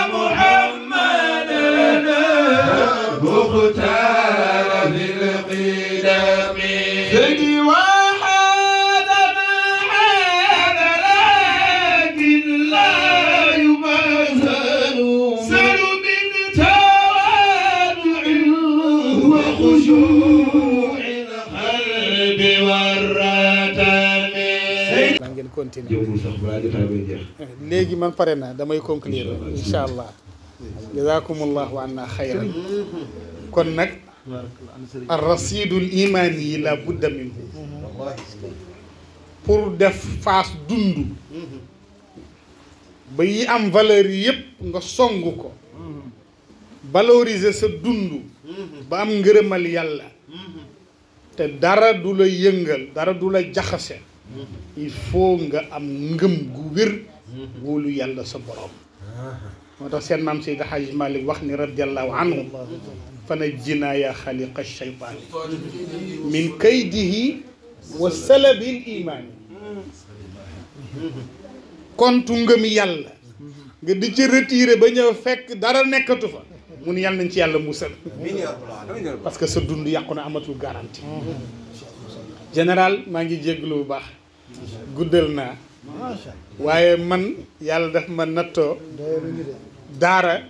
محمدا مختار في القدم سيدي léegi man pare na damay conclure incha allah jazakumullahu anna xayran kon nag ar rasidul imaani yi la budda minhu pour def face dund ba yi am valeur yi yëpp nga song ko valoriser sa dund ba am ngërëmal yàlla te dara du la yëngal dara du la jaxase il faut nga am ngëm gu wér wóolu yàlla sa borom moo tax seen maam Seydi Hadji Malick wax ni radiallahu anhu fana jinaa ya xaliqa shaytaani min kaydihi wa salabil imaani kontu ngëm yàlla nga di ci retiré ba ñëw fekk dara nekkatu fa mun yàlla nañ ci yàlla musal parce que sa dund yàqu na amatul garantie général maa ngi jégglu bu baax guddal naa waaye man yàlla daf ma nattoo daara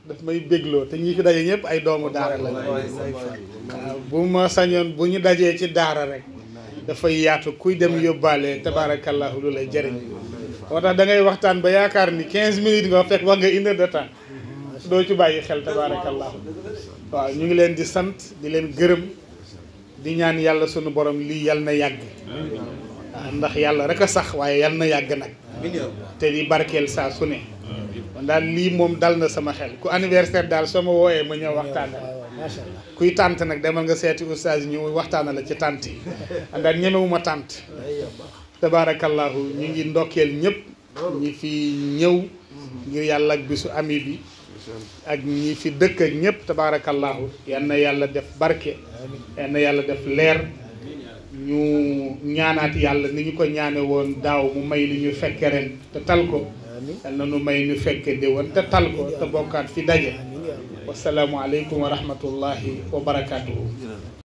daf may bégloo te ñi fi daje ñëpp ay doomu daara la waaw bu ma sañoon bu ñu dajee ci daara rek dafay yaatu kuy dem yóbbaale tabaarakallahu lu lay jëriñ moo tax da ngay waxtaan ba yaakaar ni 15 minutes nga fekk wax nga 1 heure de temps doo ci bàyyi xel tabaarakallahu waaw ñu ngi leen di sant di leen gërëm di ñaan yàlla sunu borom lii yal na yàgg waaw ndax yàlla rek a sax waaye yal na yàgg nag te di barkeel saa su ne man daal lii moom dal na sama xel ku anniversaire daal soo ma wooyee ma ñëw waxtaan kuy tànt nag demal nga seeti oustaz ñu waxtaana la ci tànt yi daal ñemewuma tànt tabaarakallahu ñu ngi ndokkeel ñëpp ñi fi ñëw ngir yàlla ak bisu ami bi ak ñi fi dëkk ak ñëpp tabaarakallahu yal na yàlla def barke yal na yàlla def leer ñu ñaanaat yàlla ni ñu ko ñaane woon daaw mu may li ñu fekke ren te tal ko yal na nu may ñu fekke déwén te tal ko te bokkaat fi daje wasalaamu aleykum wa rahmatullahi wa barakatuhu